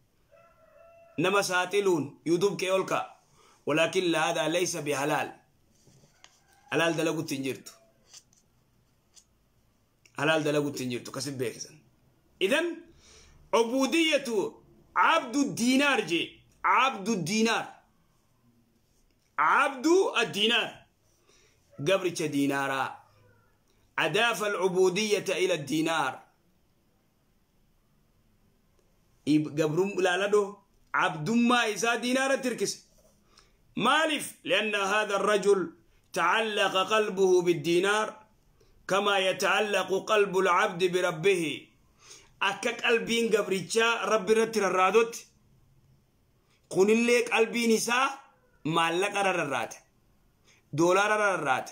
S2: نما ساتلون يوتيوب كيولكا. ولكن هذا ليس بحلال. حلال دلقو تنجرتو حلال دلقو تنجرتو كسب بيكسن. إذن عبودية عبد الدينار جي عبد الدينار عبد الدينار قبرتش دينارا أضاف العبودية إلى الدينار. قبرم لا لدو عبد ما إذا دينار تركس مالف لأن هذا الرجل تعلق قلبه بالدينار كما يتعلق قلب العبد بربه. أكا قلبين قبرتشا ربي رتر الرادوت قل لك قلبي نساء مالك الرات دولار الرات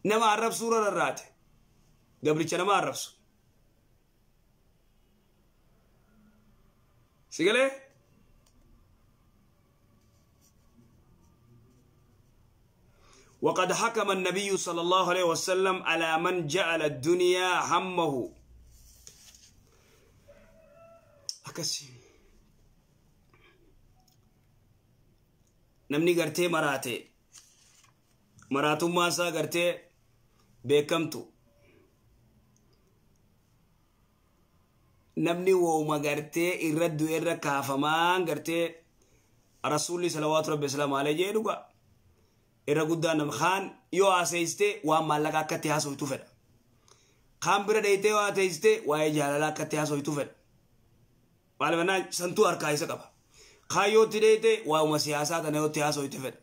S2: نما عرب سورة الرات قبرتشا نما عرب سورة سيقالي. وقد حكم النبي صلى الله عليه وسلم على من جعل الدنيا همه. أكسي نمني قرتي مراتي مراتو ماسا قرتي بكمتو نمني وما قرتي الرد إرى كافمان قرتي رسولي صلوات ربي سلام عليه جيدوغا irra guddaa nama kaan yoo haasayiste waan maallaqa akkatti haasoytu fedha. Kaan bira dheeyitee yoo haasayiste waa'ee jaalalaa akkatti haasoytu fedha. Maalifannaa santuu harkaa isa qaba. Kaan yoo itti dheeyite waa'uma siyaasaa tana yoo itti haasoytu fedha.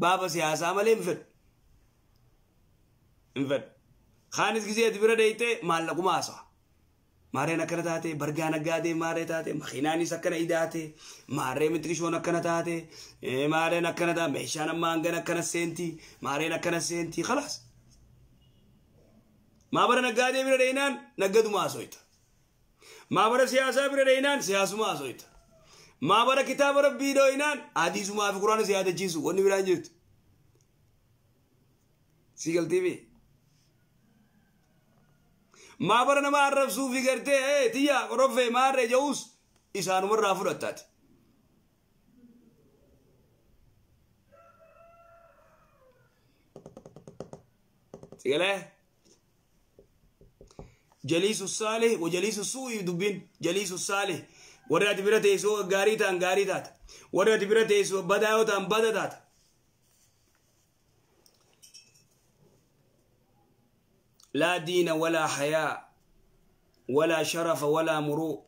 S2: Baaba siyaasaa malee hin fedhu. Hin fedhu. Kaanis gisee ati bira dheeyite maallaquma haasawa. Maareen akkana taate, bargaan aggaatee maaree taate, makiinaanis akkana idaate, maaree mixqishoon akkana taate, maareen akkana taate, meeshaan ammaa hangana akkana seenti, maareen akkana seenti, khalaas. Maabara naggaatee bira dheeyinaan naggaduma haasoyta. Maabara siyaasaa bira dheeyinaan siyaasuma haasoyta. Maabara kitaaba rabbii dheeyinaan hadiisumaa fi quraana si yaadachiisu wanni biraan jirtu. Si galtiifi. Maabara nama arrabsuu fi gartee tiyya qoroffee maarree ja'uus isaanumarraa fudhattaati. Sigalee jaliisu saalih wa jaliisu suu'i dubbiin jaliisu saalih warri ati bira teessoo gaarii ta'an gaarii taata warri ati bira teessoo badaa yoo ta'an bada taata. لا دين ولا حياء ولا شرف ولا مروء.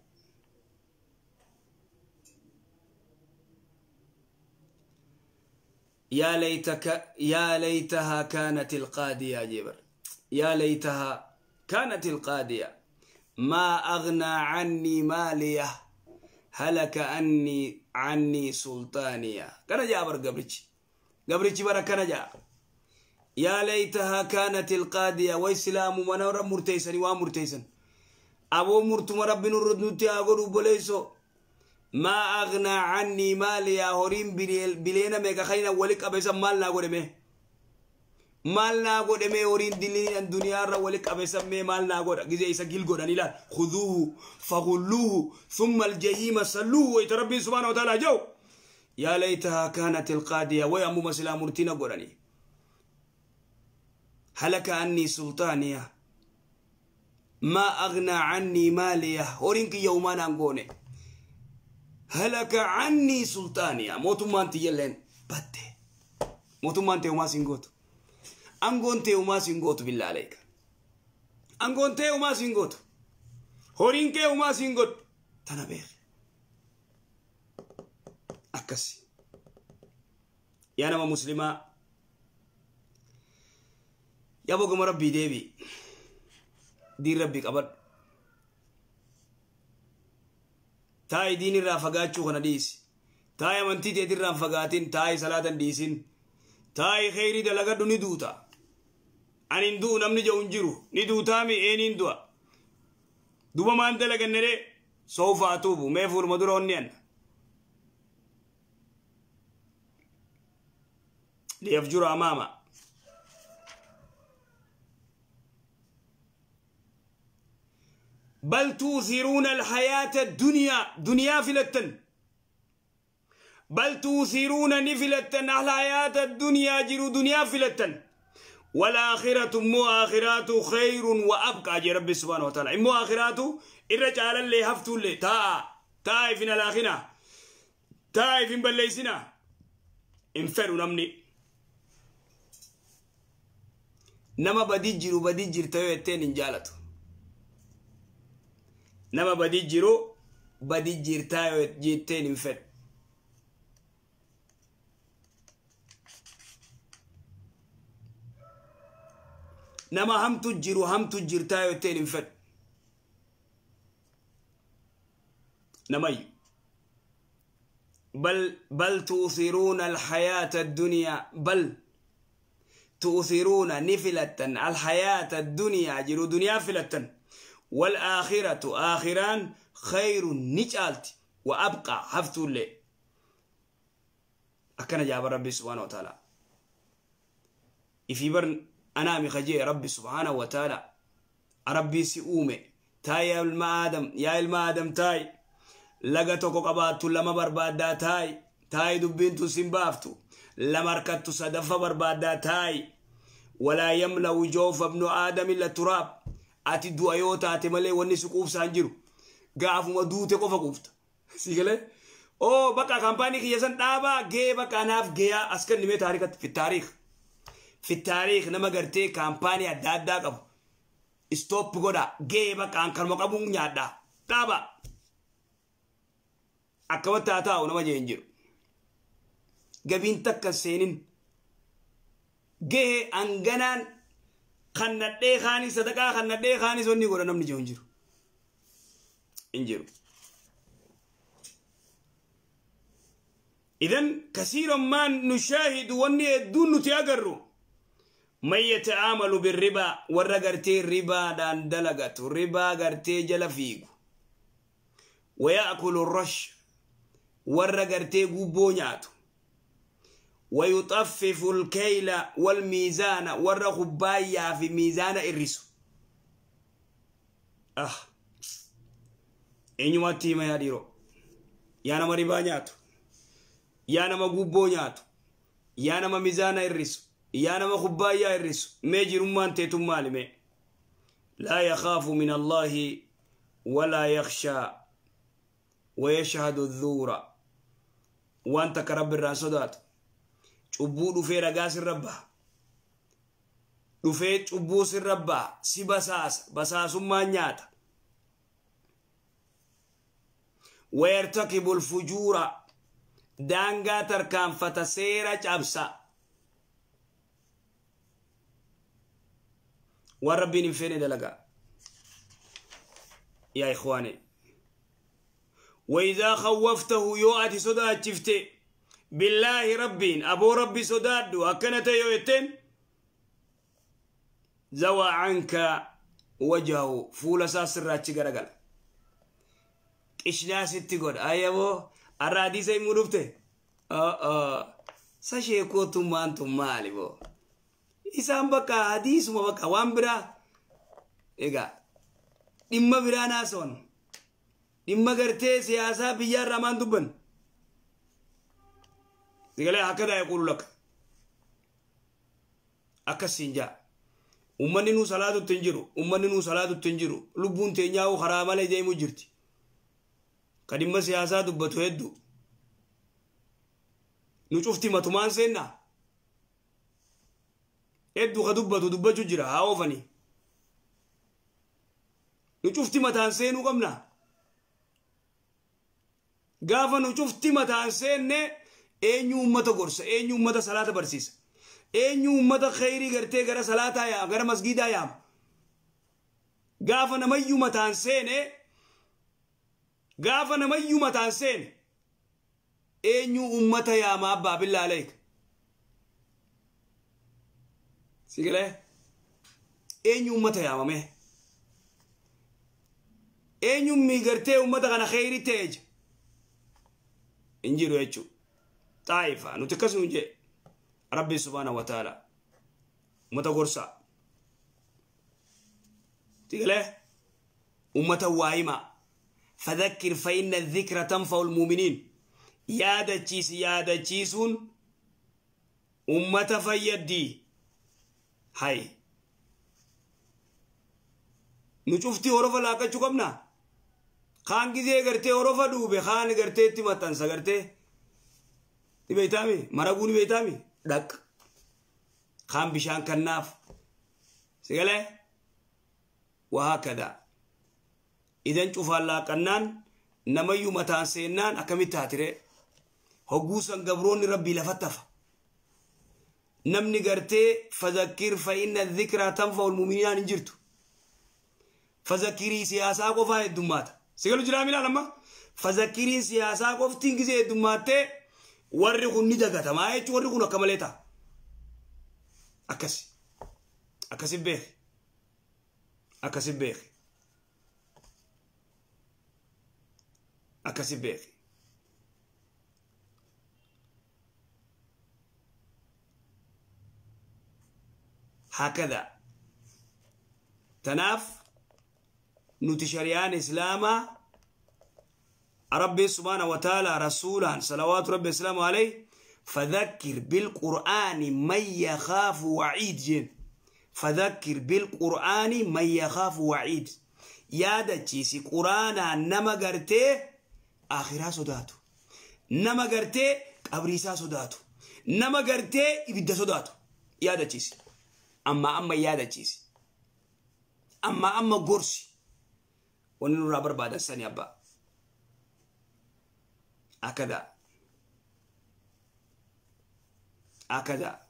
S2: يا ليتك يا ليتها كانت القادية جبر يا ليتها كانت القادية ما أغنى عني مالية هلك أني عني سلطانية. كان جابر قبرتش قبرتش برا كان جا يا ليتها كانت القادية وإسلام منور مرتيسن ومرتيسن أبو مرتم رب نرد نتي أقول بوليسو ما أغنى عني مالي يا هورين بلينا ميكا خينا ولك أبيسا مالنا قدمي مالنا قدمي هورين دلين الدنيا را ولك أبيسا مي مالنا قد جزء إيسا جيل قدني لا خذوه فغلوه ثم الجحيم صلوه ويتربي سبحانه وتعالى جو يا ليتها كانت القادية ويا مو مسلا مرتين قدني هلك عني سلطانية ما أغنى عني مالية هورينك يومان أنقوني هلك عني سلطانية موتو مانتي يلين باتي موتو مانتي وما سنغوتو أنقونتي وما سنغوتو بالله عليك أنقونتي وما سنغوتو هورينك وما سنغوتو تنبيخ أكسي يا نما مسلمة يا بوكم ربي ديبي دين ربي قبل تاي دين الرافقات شو خنا ديس تاي منتي تيد الرافقاتين تاي صلاة ديسين تاي خيري دلقة دوني دوتا أن ندو نمني جو نجرو ندوتا مي إيه ندوا دوبا ما أنت لقى نري سوف أتوب ما فور مدور هنيان ليفجر أمامه بل توثرون الحياة الدنيا دنيا فلتن بل توثرون نفلتن الحياة الدنيا جرو دنيا فلتن والآخرة مو آخرات خير وأبقى جي ربي سبحانه وتعالى مو آخرات الرجال اللي هفتوا اللي تا تا فينا الآخرة تا فين بليسنا انفروا نمني نما بدي جرو بدي جرتوي التين انجالتو nama badii jiru badii jirtaa yoo jetteen hin fedhu. Nama hamtu jiru hamtu jirtaa yoo jetteen hin fedhu. Namayyu. بل تؤثرون الحياة الدنيا بل تؤثرون نفلة الحياة الدنيا جرو دنيا فلة والآخرة آخران خير نجالت وأبقى حفتو لي أكن جاب ربي سبحانه وتعالى إفي برن أنا مخجي ربي سبحانه وتعالى ربي سيؤمي تاي يا المآدم يا المآدم تاي لغتوكو قباتو لما بربادا تاي تاي دبينتو سنبافتو لما ركتو صدفة بربادا تاي ولا يملأ جوف ابن آدم إلا التراب ati du'a yoo taate malee wanni si quubsaan jiru gaafuma duute qofa quufta si galee oo bakka kaampaanii kiyya san dhaabaa gee bakka anaaf geeyaa as kennimee taarikatti fi taariik nama gartee kaampaanii adda addaa qabu istoop godha gee bakka an kanuma qabuun nyaadhaa dhaabaa akkamatti haa taa'u nama jee hin jiru gabiin takka seenin gee hanganaan kannadhee kaanii sadaqaa kannadhee kaanii sonni godha namni jiru hin jiru. Hin jiru. إذن كثيرا ما نشاهد واني يدون نتياغرو من يتعامل بالربا ورغرتي الربا دان دلغت الربا غرتي جلفيغ ويأكل الرش ورغرتي غوبو نياتو ويطفف الكيل والميزان ورغبايا في ميزان الرسو eenyumatti hima yaa dhiiroo yaa nama ribaa nyaatu yaa nama gubboo nyaatu yaa nama mizaana hir'isu Yaa nama kubbaayyaa hir'isu mee jirummaan teetum maali mee? Laa yakhaafu min Allaahi walaa yakhshaa wayashhadu dhuura. Waan takka rabbi irraa sodaatu. Cubbuu dhufee ragaa sirra baha. Dhufee cubbuu sirra baha. Si basaasa. Basaasummaan nyaata. Wayartakibu alfujuura. Daangaa tarkaanfata seera cabsa. Waan rabbiin hin feene dalagaa. Yaa ikhwaani. وإذا خوفته يؤتي صداتشفته بالله ربين أبو ربي صدادو أكنت يويتين زوى عنك وجهه فول ساسر راتشي غرغل قشنا ستي قد أيبو الرادي سي مدفته ساشي كوتو مانتو مالي بو إسان بكا حديث ما بكا وان برا إيغا إما برا ناسون dhimma gartee siyaasaa biyyaa irraa maan dubban sigalee hakkadaa yaquulu laka akkasiin jaa ummanni nuu salaatutti hin jiru ummanni nuu salaatutti hin jiru lubbuun teenyaa'u karaa malee deemuu jirti ka dhimma siyaasaa dubbatu hedduu nu cufti matumaan seennaa hedduu ka dubbatu dubbachuu jira haa oofanii nu cufti mataan seenuu qabnaa gaafa nu cufti mataan seenne eenyu ummata gorsa eenyu ummata salaata barsiisa eenyu ummata khayrii gartee gara salaataa yaama gara masgiidaa yaama gaafa namayyuu mataan seene gaafa namayyuu mataan seene eenyu ummata yaama abbaa billaa aleek sigalee eenyu ummata yaamame eenyu migartee ummata kana khayrii ta'e injiru jechu xaa'ifa nuti akkasuma jee rabbi subhaanahu wa ta'ala ummata gorsaa tigalee ummata waayima fadhakkir fa inna dhikra tanfa'u almu'miniin yaadachiisi yaadachiisuun ummata fayyaddii hay nu cuftii horofa laaqachuu qabnaa kaan gizee gartee horofa duube kaan gartee itti maxxansa gartee ni beeytaami maraguu ni beeytaami dhaq kaan bishaan kannaaf sigalee wahaakada idan cufaan laaqannaan namayyuu mataan seennaan akkamitti taatire hogguusan gabroonni rabbii lafatti hafa namni gartee fadhakkir fa inna dhikraa tanfa'u almu'miniinaan hin jirtu fadhakkirii siyaasaa qofaa heddummaata sigalu jiraa milaal amma fadhakkiriin siyaasaa qoftiin gisee heddummaаттee warri kun ni dagatamaa jechuun warri kun akka malee ta'a. Akkasi akkasi beeki akkasi beeki akkasi beeki. Hakada tanaaf nuti shari'aan islaamaa ربي سبحانه وتعالى رسولا صلوات ربي وسلامه عليه فذكر بالقرآن من يخاف وعيد جن فذكر بالقرآن من يخاف وعيد يا دچيسي قرآن نما غرتي آخرا صداتو نما غرتي قبريسا صداتو نما غرتي إبدا صداتو يا دچيسي أما يا دچيسي أما غورسي وننو رابر بعد السنة أبا هكذا هكذا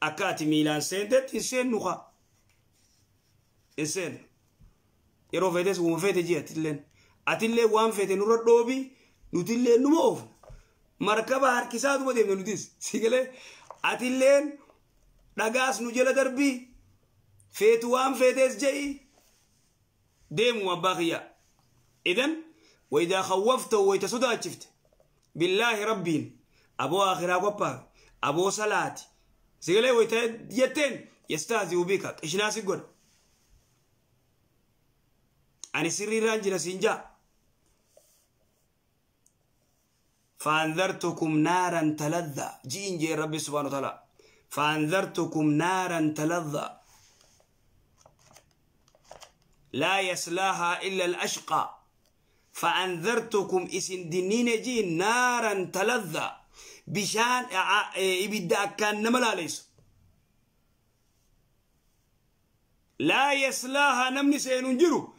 S2: akkaati miilaan seentetti hin seennu kaa hin seennu yeroo feetes wuma feete jee atilleen atillee waan feete nurra dhoobi nutillee numa oofna markaba harkisaatuma deemna nutis sigalee atilleen dhagaas nu jala darbii feetu waan feetes je'i deemu abbaa kiyya idan وإذا خوفته ويتصدى شفت بالله ربين أبو آخرة قبا أبو صلاة سيقولي ويتين يستهزئ بك إيش ناس يقول أنا سري رانجنا سنجا فأنذرتكم نارا تلذى جين جي ربي سبحانه وتعالى فأنذرتكم نارا تلظى لا يصلاها إلا الأشقى فأنذرتكم إسن دنين جي نارا تلظى بشان إبدا كان نملا ليس لا يصلاها نمني سيننجرو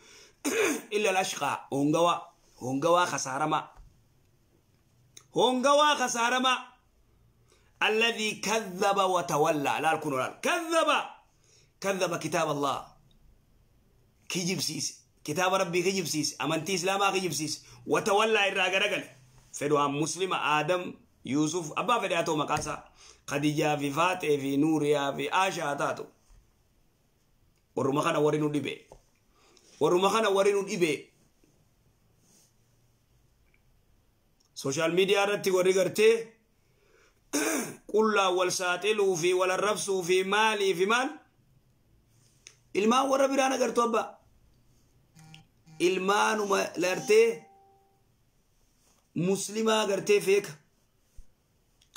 S2: إلا الأشقى هونغوا هونغوا خسارما هونغوا خسارما الذي كذب وتولى لا الكنولال كذب كذب كتاب الله كيجيب سيس كتاب ربي كيجيب سيس أمنتي إسلاما كيجيب سيس وتولى الرجل فدوا مسلم آدم يوسف أبا فدياتو مقاسا خديجة في فاتح في نوريا في آشا تاتو ورمخنا ورينو ديبي ورمخنا ورينو ديبي سوشيال ميديا رتي وريغرتي قل والساتلو في ولا الربسو في مالي في مال ilmaan warra biraan agartu abba ilmaanuma lartee muslimaa gartee feeka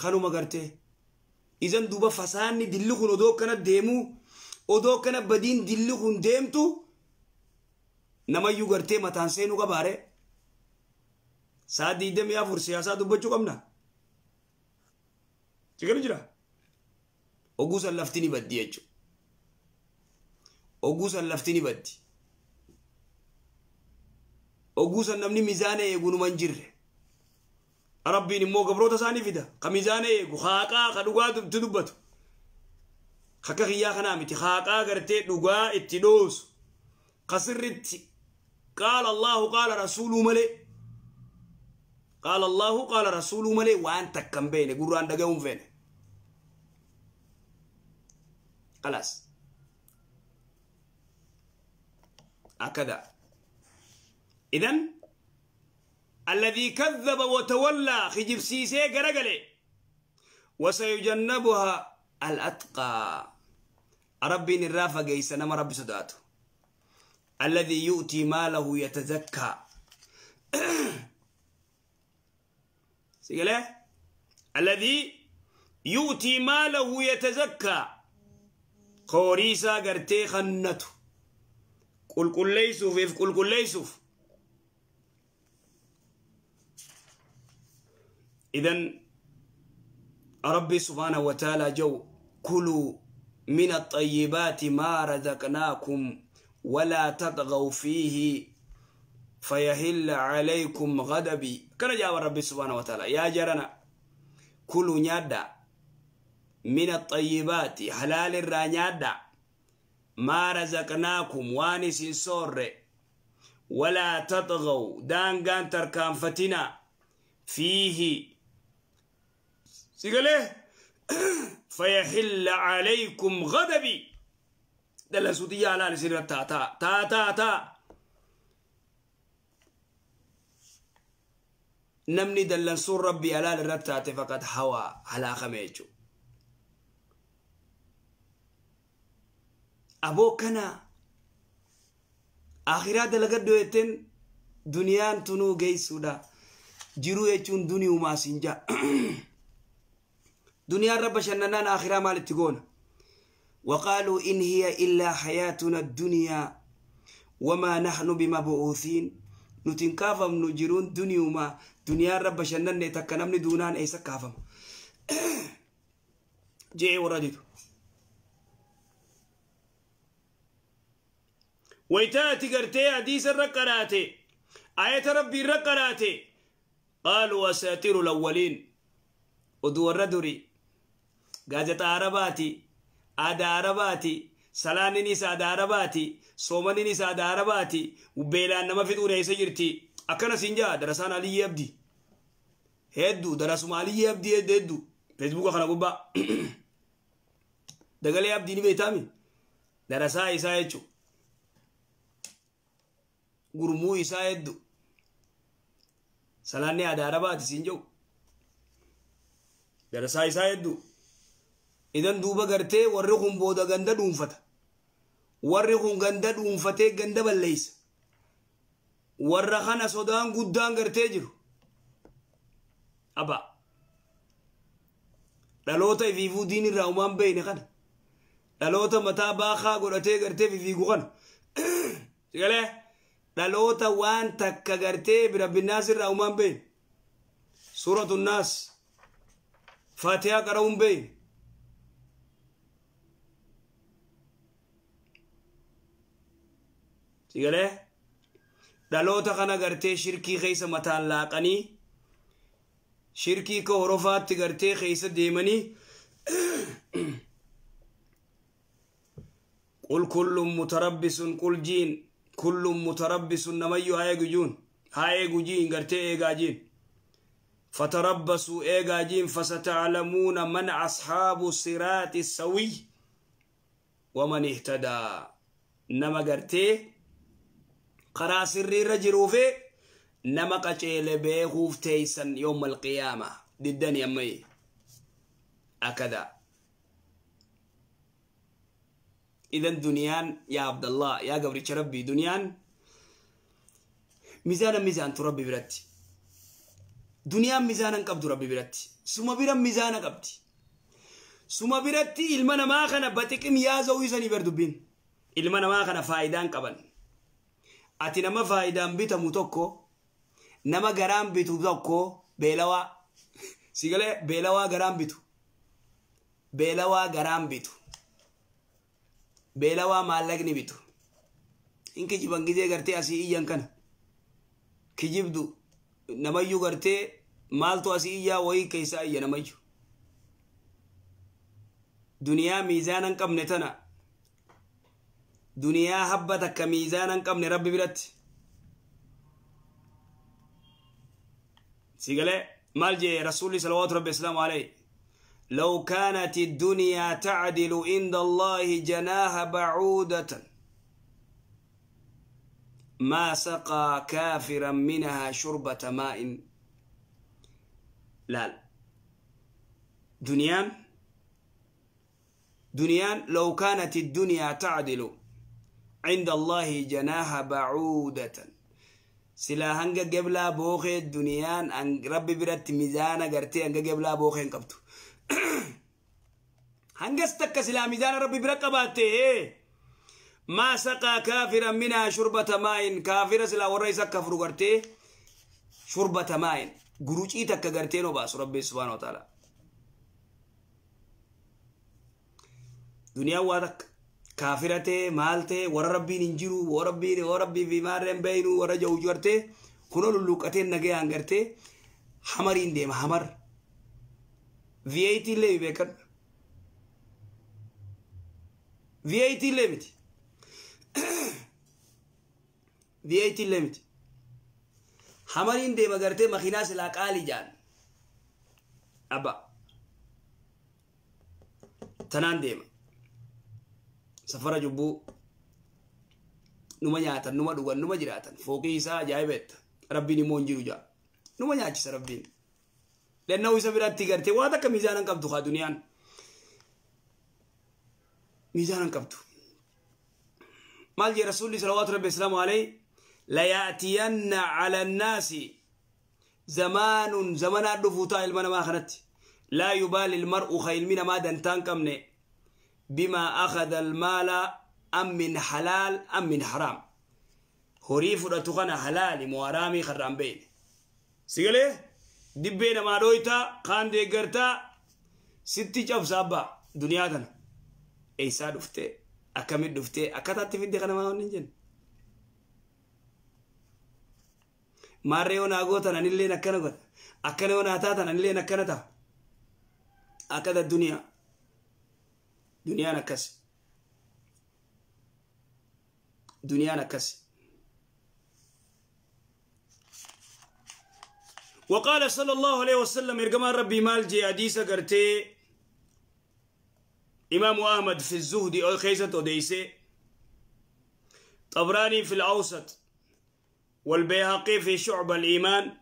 S2: kanuma gartee izan duuba fasaanni dilli kun odoo kana deemuu odoo kana badiin dilli kun deemtu namayyuu gartee mataan seenuu qabaare sa'a 24 siyaasaa dubbachuu qabna sigara jira oguusan lafti ni baddi jechuudha. Oguusan lafti ni baddi. Oguusan namni miizaana eegu numa hin jirre. Rabbiin immoo gabroota isaanii fida. Ka miizaana eegu haaqaa ka dhugaa itti dubbatu. Akka kiyyaa kanaa miti haaqaa gartee dhugaa itti dhoosu. Ka sirritti qaala Allahu qaala rasuuluu malee. Qaala Allahu qaala rasuuluu malee waan takka hin beene gurraan dhaga'uu hin feene. Khalaas. هكذا إذن الذي كذب وتولى خجب سيسي قرقلي وسيجنبها الأتقى ربي نرافق يسنم ربي سداته الذي يؤتي ماله يتزكى سيقول الذي يؤتي ماله يتزكى قوريسا قرتي خنته قل قل ليسوف إف قل قل ليسوف إذن ربي سبحانه وتعالى جو كلوا من الطيبات ما رزقناكم ولا تطغوا فيه فيهل عليكم غضبي كان جاء ربي سبحانه وتعالى يا جرنا كلوا نيادا من الطيبات حلال الرانيادا ما رزقناكم وانس سور ولا تطغوا دانغان تركان فتنا فيه سيقاله فيحل عليكم غضبي دل سودية على لسيرة تا تا تا تا تا نمني دل سور ربي على لرتاتي فقد هوى على خميجو أبو كنا آخرات دلقدو يتن دنيان تنو جيسودا جيرو يچون دنيا وما سنجا دنيا رب شننان آخرة مال تقول وقالوا إن هي إلا حياتنا الدنيا وما نحن بمبعوثين نتنكافم نجرون دنيا وما دنيا رب شننان تكنمني دونان أيسا كافم جي ورديتو ويتاتي قرتي حديث الرقراتي آية ربي الرقراتي قالوا أساطير الأولين ودو الردري غازة عرباتي آدا عرباتي سلانيني سادا عرباتي صومنيني سادا عرباتي وبيلان نما في دوري سجرتي أكنا سنجا درسان علي يبدي هدو درسهم علي يبدي هدو فيسبوك خنا قبا دقلي يبدي نبي تامي درسا إسا gurmuu isaa hedduu salaanni aadaa arabaati siin jiru darasaa isaa hedduu idan duuba gartee warri kun booda ganda dhuunfata warri kun ganda dhuunfatee ganda balleessa warra kana sodaan guddaan gartee jiru aba Dhaloota ifiifuu diin irraa umaan beeyne kana. Dhaloota mataa baakaa godhatee gartee fiigu kana. Sigalee dhaloota waan takka gartee birabbinnaas irraa umaan beeyne. Suuratu Naas Faatihaa qara'uun beeyne. Sigalee dhaloota kana gartee shirkii keessa mataan laaqanii shirkii ka horofaatti gartee keessa deemanii qul kullun mutarabbisun qul jiin kullun mutarabbisun namayyuu haa eegu juun haa eegu jiin gartee eegaa jiin fatarabbasuu eegaa jiin fasataclamuuna man asxaabu siraati sawiy waman ihtadaa nama gartee karaa sirriirra jiruufi nama qaceele beekuuf teeysan yawma alqiyaama diddani ammayi akada idan duniyaan yaa Abdallah yaa gabricha Rabbii duniyaan mizaana mizaantu Rabbi biratti duniyaan mizaana hin qabdu Rabbi biratti suma bira mizaana qabdi suma biratti ilma namaa kana baxiqim yaaza'uu isanii bar dubbiin ilma namaa kana faayidaan qaban ati nama faayidaan bitamu tokko nama garaan bitu tokko beelawaa sigalee beelawaa garaan bitu beelawaa garaan bitu beelawaa maallaqni bitu in kijiban gizee gartee asii iyyan kana kijibdu namayyuu gartee maaltu asii iyyaa wayii keessaa iyya namayyuu duniyaa miizaana hin qabne tana duniyaa habba takka miizaana hin qabne Rabbi biratti sigalee maal jee rasuulli salawaatu rabbi islaamu alayhi لو كانت الدنيا تعدل عند الله جناح بعودة ما سقى كافرا منها شربة ماء. لا دنيا لو كانت الدنيا تعدل عند الله جناح بعودة سلا هنگا قبلا بوخي الدنيا أن ربي برت ميزانا قرتي هنگا قبلا بوخي انقبتو هنگس تك سلا ميزان ربي برقباته ما سقى كافرا منها شربة ماء كافرا سلا ورئيس كفر قرتي شربة ماء قروشي تك قرتي نباس ربي سبحانه وتعالى دنيا وادك كافرته مالته ور ربي ننجرو وربي وربي في مارن بينو ورجو جرته كنو لوقتين نجي انغرته حمرين ديم حمر V8 illee beekan V8 illee miti V8 illee miti hamariin deema gartee makiinaa silaa qaalii jaan abba tanaan deema safara jubbuu numa nyaatan numa dhugan numa jiraatan fooqii isaa ajaa'ibeetta rabbiin immoo hin jiru jaa numa nyaachisa rabbiin لأنه يسافر تيجرتي وهذا كميزان قبضو خا دنيان ميزان قبضو مال رسول الله صلوات ربي السلام عليه لا يأتين على الناس زمان زمان الدفوتا المنا ما خنت لا يبالي المرء خيل من ما دنتان كمني بما أخذ المال أم من حلال أم من حرام هريف رتقنا حلال موارامي خرام بين سيقلي dibbee namaa dhooytaa kaan deeggartaa sitti cabsa abbaa duniyaa tana eessaa dhuftee akkamit dhuftee akkataatti fidde kana maa wanni hin jenne maarree yoo naa gootan anilleen akkana godha akkana yoo naa taatan anilleen akkana ta'a akkata duniyaa duniyaan akkas duniyaan akkas. وقال صلى الله عليه وسلم إرجمان ربي مالجي حديثة قرتي إمام أحمد في الزهد أو خيسة أوديسي طبراني في الأوسط والبيهقي في شعب الإيمان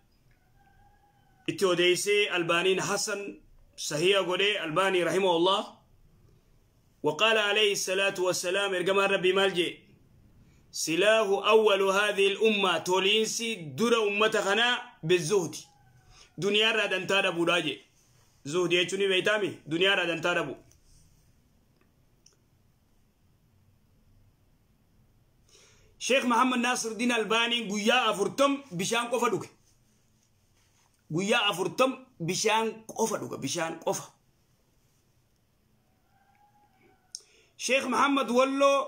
S2: التوديسي البانين حسن صحيح قولي الباني رحمه الله وقال عليه الصلاة والسلام إرجمان ربي مالجي سلاه أول هذه الأمة تولينسي در أمة خنا بالزهد دنيا را دنتا دا بودا جي Zuhdii jechuun beeytaami duniyaadhaa dantaa dhabu. Sheekh Muhammad Nasiruddin Albaaniin guyyaa 40 bishaan qofa dhuge. Guyyaa 40 bishaan qofa dhuga, bishaan qofa. Sheekh Muhammad Walloo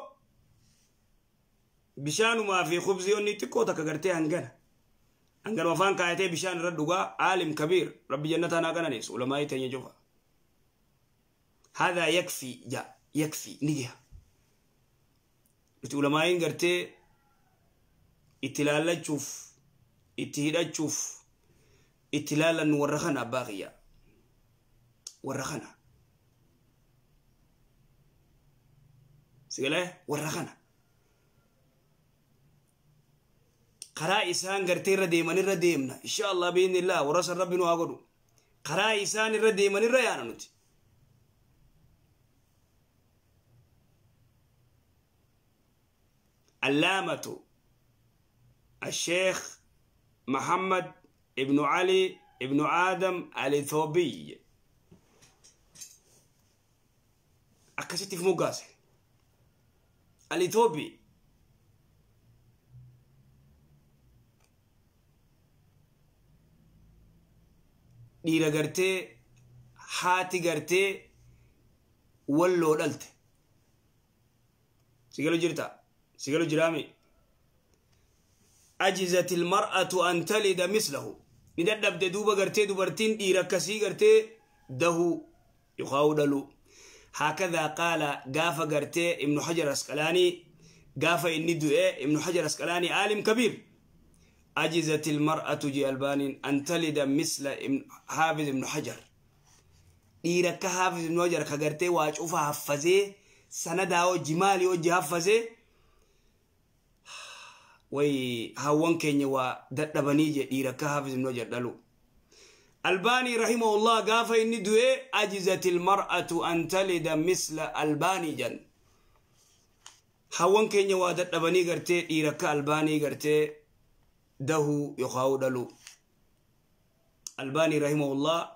S2: bishaanumaa fi khubzii onni xiqqoo takka gartee hangana. Hangana afaan kaayatee bishaan irra dhugaa aalim kabiir rabbi jannataa naa qananiisu ulamaa'ii teenya cufa. Haadhaa yakfii ja yakfii ni gaha. Nuti ulamaa'iin gartee itti laallachuuf itti hidhachuuf itti laallannu warra kana abbaa kiyyaa. Warra kana. Sigalee warra kana. Karaa isaan gartee irra deeman irra deemna. Insha Allah biiznillah warra san rabbi nu haa godhu. Karaa isaan irra deeman irra yaana nuti. Allaamatu الشيخ محمد ابن علي ابن آدم الإثيوبي أكستي في مقاسي الإثيوبي dhiira gartee haati gartee walloo dhalte. Sigalu jirta? Sigalu jiraami? Ajizat ilmar'atu an talida mislahu. Ni dadhabde duuba gartee dubartiin dhiira akkasii gartee dahuu yookaan dhaluu. Hakadhaa qaala gaafa gartee Ibnu Hajar Asqalaanii gaafa inni du'e Ibnu Hajar Asqalaanii aalim kabiir. عجزت المرأة جي ألبانين أن تلد مثل حافظ ابن حجر. إيرك حافظ ابن حجر كغرتي واجوفا حفظي سندا وجمالي وجه حفظي وي هاوان كينيا وددبني جي إيرك حافظ ابن حجر دلو. ألباني رحمه الله قافا إني دوي عجزت المرأة أن تلد مثل ألباني جن. هاوان كينيا وددبني غرتي إيرك ألباني غرتي ده يخاو دلو. ألباني رحمه الله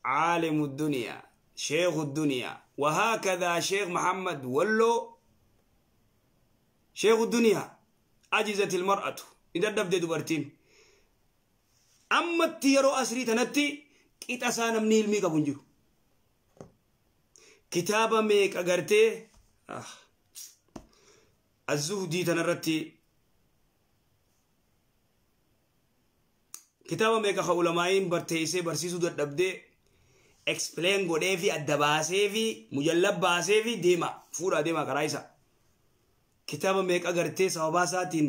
S2: عالم الدنيا شيخ الدنيا، وهكذا شيخ محمد ولو شيخ الدنيا. عجزت المرأة إذا دبدي دبرتين أما تيرو أسري تنتي كيتاسانا من المي كابونجو كتابة ميك أغرتي الزهدي تنرتي kitaaba meeqa ka ulamaa'iin barteessee barsiisuu dadhabdee explain godhee fi adda baasee fi mujallab baasee fi deema fuudhaa deema karaa isa. Kitaaba meeqa gartee sababaa isaatiin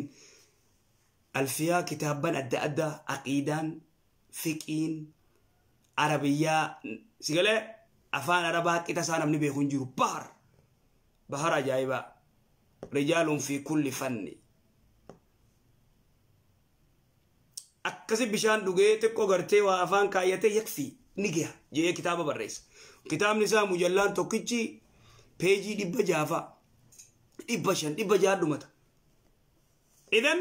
S2: alfiyaa kitaabban adda addaa aqiidaan fiqiin arabiyyaa sigalee afaan arabaa qixa isaa namni beeku hin jiru bahar bahar ajaa'ibaa rijaaluun fi kulli fanni. Akkasi bishaan dhugee xiqqoo gartee waa afaan kaayyatee yakfii ni gaha jedhee kitaaba barreessa. Kitaabni isaa mujallaan tokkichi peejii 600 500 600 dhumata. Idan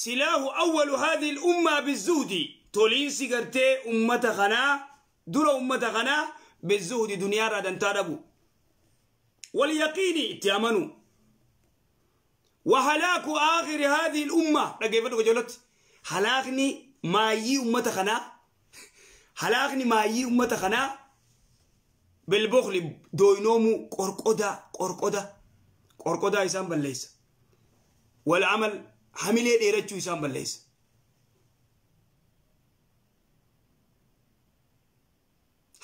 S2: silaahu awwalu haadhihi al-umma bizuhdi toliinsi gartee ummata kanaa dura ummata kanaa bizuhdi duniyaarraa dantaa dhabu. Walyaqiini itti amanu. Wahalaaku aakhiri haadhihi al-umma dhaggeeffadhu qajeelatti. Halaakni maayii ummata kanaa halaakni maayii ummata kanaa bilbukhli dooynoomuu qorqodaa qorqodaa qorqodaa isaan balleessa. Wal amal hamilee dheerachuu isaan balleessa.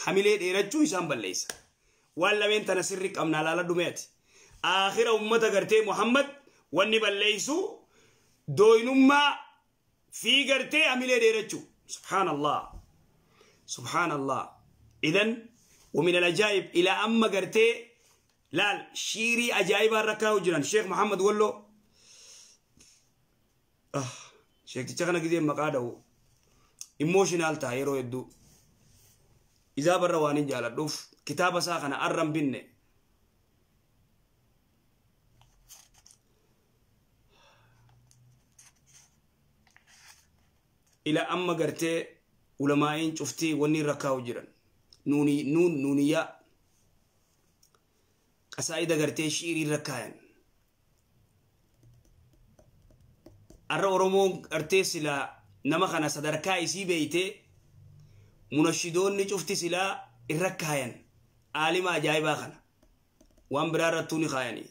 S2: Hamilee dheerachuu isaan balleessa. Waan lameen tana sirri qabnaa laala dhumeeti. Aakhira ummata gartee Muhammad wanni balleessu dooynummaa في قرتي أميلي ديرتشو. سبحان الله سبحان الله. إذن ومن العجائب إلى أما قرتي لال شيري عجائب الركاو جنان الشيخ محمد ولو شيخ تشغنا كذي مقاده إيموشنال تايرو يدو إذا برواني جالت دوف كتاب ساخنا أرم بني إلى أما قرتي علماء شفتي وني ركاو جيران. Nuuni nuun nuuniyaa qasaa'ida gartee shi'irii irra kaayan. Arra Oromoon gartee silaa nama kana sadarkaa isii beeytee munashidoonni cufti silaa irra kaayan aalima ajaa'ibaa kana waan biraa irrattuu ni kaayanii.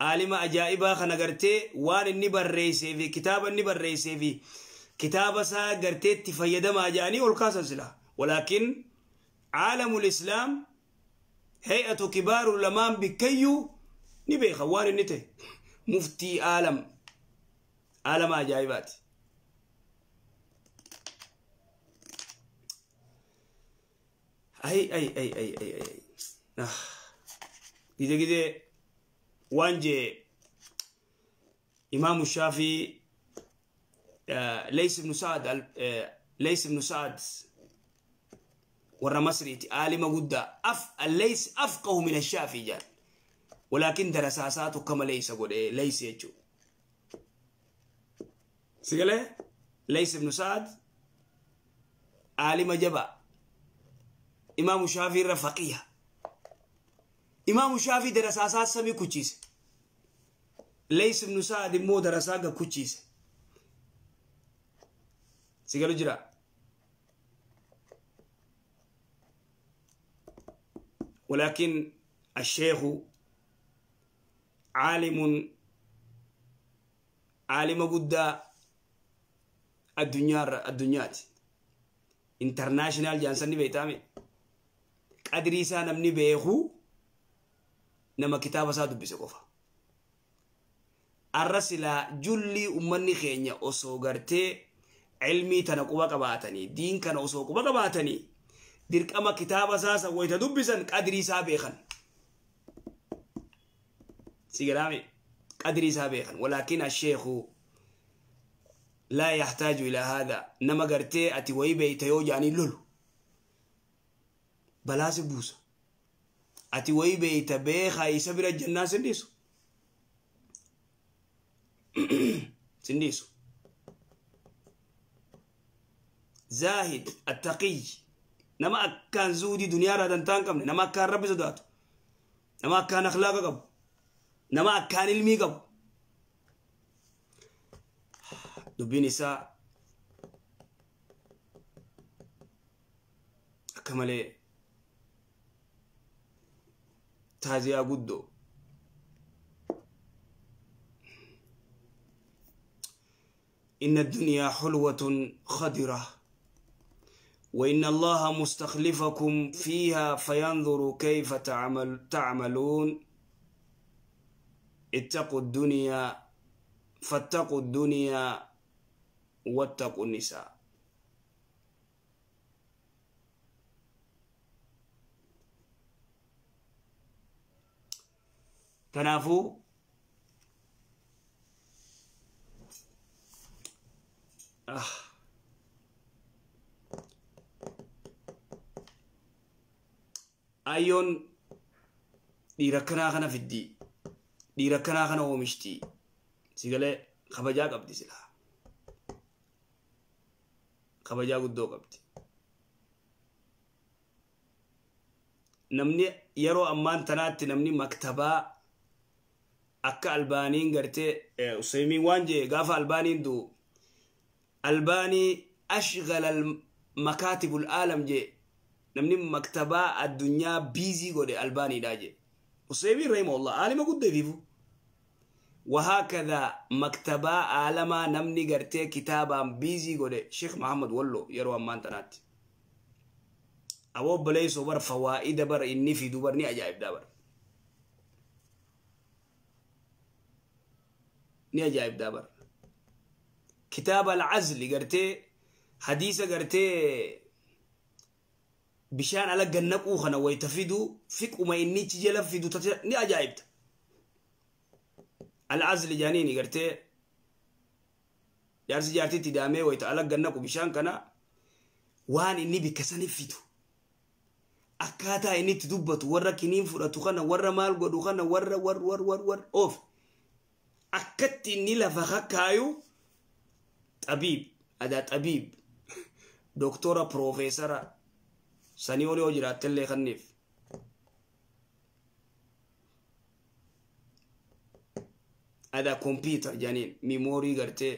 S2: Aalima ajaa'ibaa kana gartee waan inni barreessee fi kitaaba inni barreessee fi kitaaba isaa gartee itti fayyadamaa jedhanii ol kaasan silaa. Walaakin caalamul islaam hay'atu kibaaru lamaan bikkayyuu ni beeka waan inni ta'e muftii aalam aalama ajaa'ibaati. Ay ay ay ay ay ay ah gide gide waan jee Imaamu Shaafii Leys ibnu Sa'ad Leys ibnu Sa'ad warra Masriiti aalima guddaa af Leys afqahu min Shaafii jaan walaakin darasaasaatu kama Leysa godhe Leys jechuu sigalee Leys ibnu Sa'ad aalima jabaa Imaamu Shaafii irra faqiha Imaamu Shaafii darasaasaa samii kuchiise Leys ibnu Sa'ad immoo darasaa ga kuchiise sigalu jira. ولكن الشيخ عالم عالم قد الدنيا الدنيات international جانسن بيتامي قدري سانمني بيخو نما كتاب سادو بيسقفا الرسل جلي أمني خينيا أسو غرتي علمي تنقوا قباتني دين كان أسو قباتني dirqama kitaaba isaa san wayita dubbisan qadrii isaa beekan. Si galaame qadrii isaa beekan. Walaakin asheekhu laa yaxtaaju ilaa haadha nama gartee ati wayii beeyta yoo jaanii lolu balaa si buusa. Ati wayii beeyta beekaa isa bira jennaan sin dhiisu. Sin dhiisu. Zaahid attaqiy nama akkaan zuhudii duniyaa irraa dantaa hin qabne nama akkaan rabbi sodaatu nama akkaan akhlaaqa qabu nama akkaan ilmii qabu dubbiin isaa akka malee taaziyaa guddoo inna addunyaa xulwatun khadira وإن الله مستخلفكم فيها فينظر كيف تعملون اتقوا الدنيا فاتقوا الدنيا واتقوا النساء. تنافوا Ayyoon dhiira akkanaa kana fiddii dhiira akkanaa kana oomishtii sigalee kabajaa qabdi silaa kabajaa guddoo qabdi. Namni yeroo ammaan tanaatti namni maktabaa akka Albaaniin gartee Usaymiin waan jee gaafa Albaaniin du'u Albaanii ashgala makaatibul aalam jee namni maktabaa addunyaa biizii godhe Albaaniidha jee Usaymiin rahimahullah aalima guddaa fiifu. وهكذا مكتبا عالما نمني غرتي كتابا بيزي غودي شيخ محمد ولو يرو أمان تنات أبو بليسو بر فوائد بر إني في دوبر ني أجائب دابر ني أجائب دابر كتاب العزل غرتي حديث غرتي بشان على جنقو خنا ويتفيدو فيك وما إني تجلب في دو ني أجائب العزل جانيني قرتي جارسي جارتي تدامي ويتعلق جنك وبشان كنا وان إني بكسني فيتو أكاتا إني تدبت ورا كنين فراتو خنا ورا مال قدو خنا ورا ور ور ور ور أوف أكت إني لفخكايو طبيب أدا طبيب دكتورة بروفيسورة Sanii olii yoo jiraattellee kanniif. Ada kompiitar jedhaniin miimoorii gartee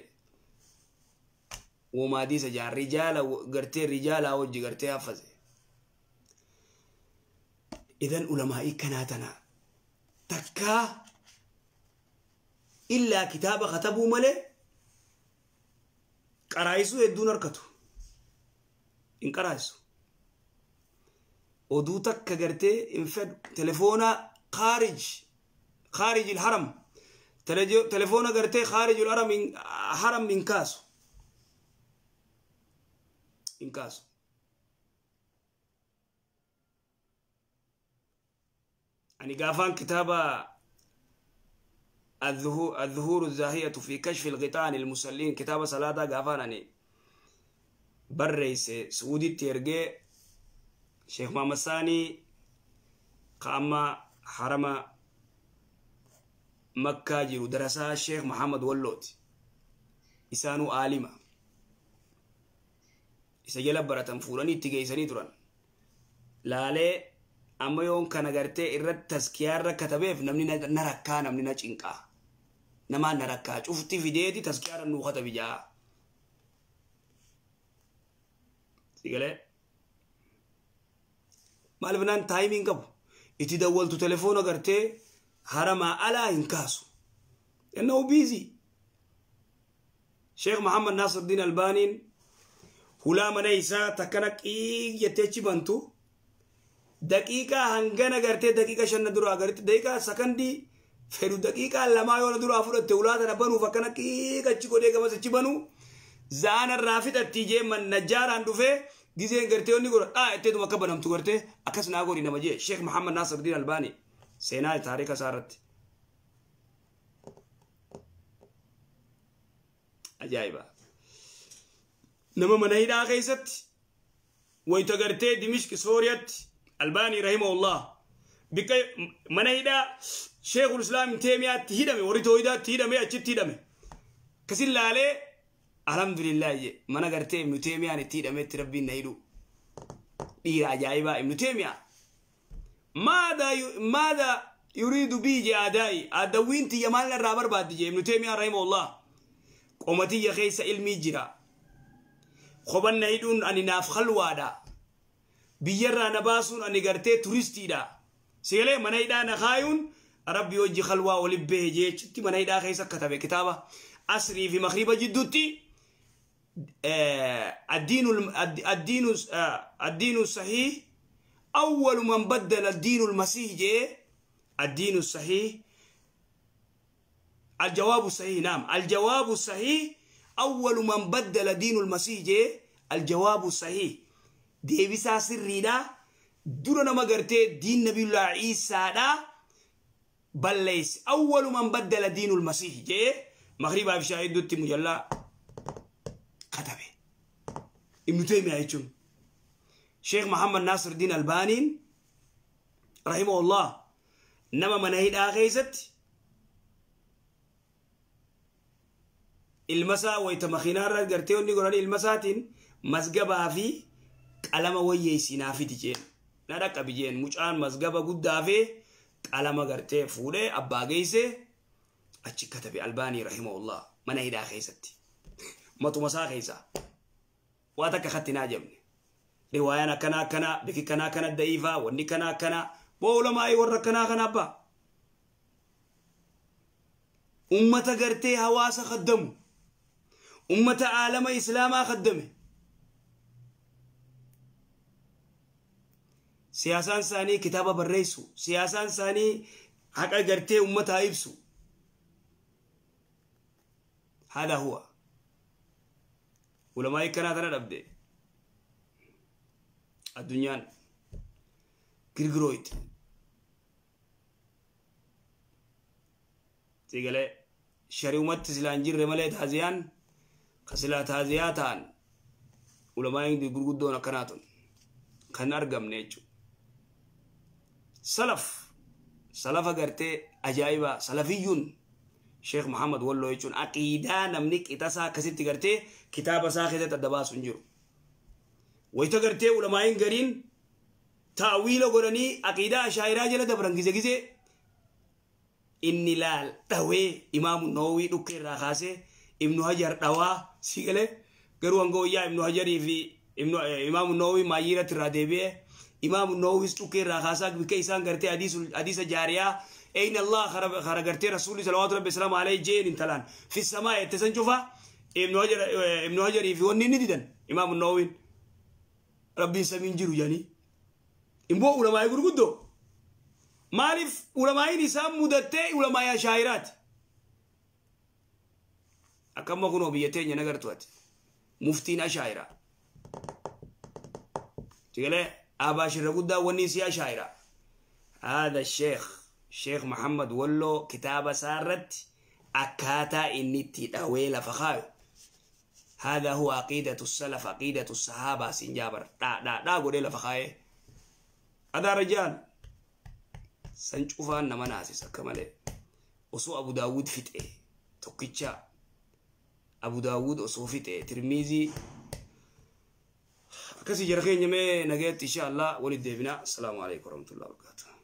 S2: womaadiisa jaan rijaala gartee rijaalaa wajji gartee haffase. Idan ulamaa'ii kanaa tana takkaa illaa kitaaba katabuu malee qaraayisuu hedduun harkatu. Hin qaraayisu. Oduu takka gartee hin fedhu telefoona khaarij haram telefoona gartee khaarijul haram hin kaasu. Hin kaasu. Ani gaafaan kitaaba الظهور الزاهية في كشف الغطاء عن المصلين كتاب صلاة غافان أني برئيس سعودي تيرجي شيخ محمد ثاني قام حرم مكة جيرو درسا الشيخ محمد ولوت إسانو عالمة إسا جلب براتن فوراني تيجي تران لالي amma yoon kana gartee irratti taskiyaarra katabeef namni na rakkaa namni na cinqaa namaan na rakkaa cufti fideeti taskiyaarra nuu katabi jaa. Sigalee maaliif naan taayimiin qabu itti dawwaltu telefoona gartee haramaa alaa hin kaasu. Innoo biizii. Sheekh Muhammad Nasiruddin Albaaniin hulaa mana isaa takkana qiig jettee achi bantu. Daqiiqaa hangana gartee daqiiqa 5 duraa garte daqiiqaa sakandii fedhu daqiiqaa 2 yoo duraa fudhatte ulaa tana banuuf akkana qiiqa achi godhee gamas achi banu zaana irraa fixatti jee man najjaaraan dhufee gizeen gartee onni godha dhaa itteetuma akka banamtu gartee akkas naa godhi nama jee Sheekh Muhammad Nasiruddin Albaani seenaa taarika isaa irratti. Ajaa'iba! Nama mana hidhaa keessatti wayita gartee Dimishqi Sooriyaatti Albani rahimahullah bika mana hidhaa Sheikhul Islam Teemiyaatti hidhame warri tooyidaatti hidhame achitti hidhame kasin laalee alhamdulillah je mana gartee Ibnu Teemiyaan itti hidhametti rabbiin na hidhu dhiira ajaa'ibaa Ibnu Teemiyaa maada yuriidu bii je aadaa'i aadawwiin tiyya maal irraa barbaaddi je Ibnu Teemiyaa rahimahullah qomatiyya keessa ilmii jira qoban na hidhuun ani naaf khalwaadha biyyarraa na baasuun ani gartee turistiidha. Sigalee mana hidhaa na kaayuun rabbi hojii khalwaa olib bahe jechitti mana hidhaa keessa katabe kitaaba asrii fi maghriba jidduutti addiinu sahih awwalu man baddala addiinu almasiih jee addiinu sahih aljawaabu sahih naam aljawaabu sahih awwalu man baddala diinu almasiih jee aljawaabu sahih deebisaa sirriidha dura nama gartee diin nabiyullah Iisaadha balleesse awwalu man baddala diinul masiih jee maghribaa fi shaahidutti mujallaa katabe Ibnu Taymiyaa jechuun Sheekh Muhammad Nasiruddin Albaaniin rahimahullah nama mana hidhaa keessatti ilmasaa wayita makiinaarra gartee onni godhanii ilmasaatiin masgabaa fi qalama wayyeessinaa fidi jeen na dhaqqabi jeen mucaan masgaba guddaa fi qalama gartee fuudhee abbaa geessee achi katabe Albaanii rahimahullah mana hidhaa keessatti matuma isaa keessaa waa takka kattinaa jabne riwaayaan akkanaa akkanaa biki kanaa akkana da'iifaa wanni kanaa akkanaa boo ulamaa'ii warra akkanaa kana abbaa ummata gartee hawaasa khaddamu ummata aalama islaamaa khaddame siyaasaan isaanii kitaaba barreessu siyaasaan isaanii haqa gartee ummataa ibsu hada huwa ulamaa'ii kanaa tana dhabde addunyaan girgirooyte sigalee shari'umatti silaa hin jirre malee taaziyaan ka silaa taaziyaa ta'an ulamaa'iin gurguddoon akkanaa tun kan argamne jechuudha. Salaf salafa gartee ajaa'ibaa salafiyyuun Sheekh Muhammad Walloo jechuun aqiidaa namni qixasaa akkasitti gartee kitaaba isaa keessatti adda baasu hin jiru. Wayita gartee ulamaa'iin gariin Ta'wiila godhanii aqiidaa ashaa'iraa jala dabran gize gize inni laal dhawee Imaamu Nawawii dhukkee irraa kaasee Ibnu Hajar dhawaa si galee garuu hanga wayyaa Ibnu Hajarii fi Imaamu Nawawii maayyiiratti irraa deebi'ee Imaamu Nawawiis dhukkee irraa kaasaa bikka isaan gartee hadiisa jaariyaa أين الله خرج غرتي رسولي صلوات ربي وسلامه عليه جين انتلان في السماء تسنجفا ابن حجر في وني نديدن إمام النووي ربي سمين جيرو يعني إمبو علماء غرغدو مالف علماء نسام مدته علماء شاعرات أكما كنوا بيتين ينقرتوات مفتين أشاعرة تقول أباشر غدا وني أشاعرة. هذا الشيخ شيخ محمد ولو كتابة سارت أكاتا إني تداويل فخايو. هذا هو عقيدة السلف، عقيدة الصحابة. سنجابر دا دا دا قولي فخاي هذا رجال سنشوفان نما ناسس كمالي وسو أبو داود فتئ توكيتشا أبو داود وسو فتئ ترميزي كسي جرخين يمي نجيت إن شاء الله ولد ديبنا. السلام عليكم ورحمة الله وبركاته.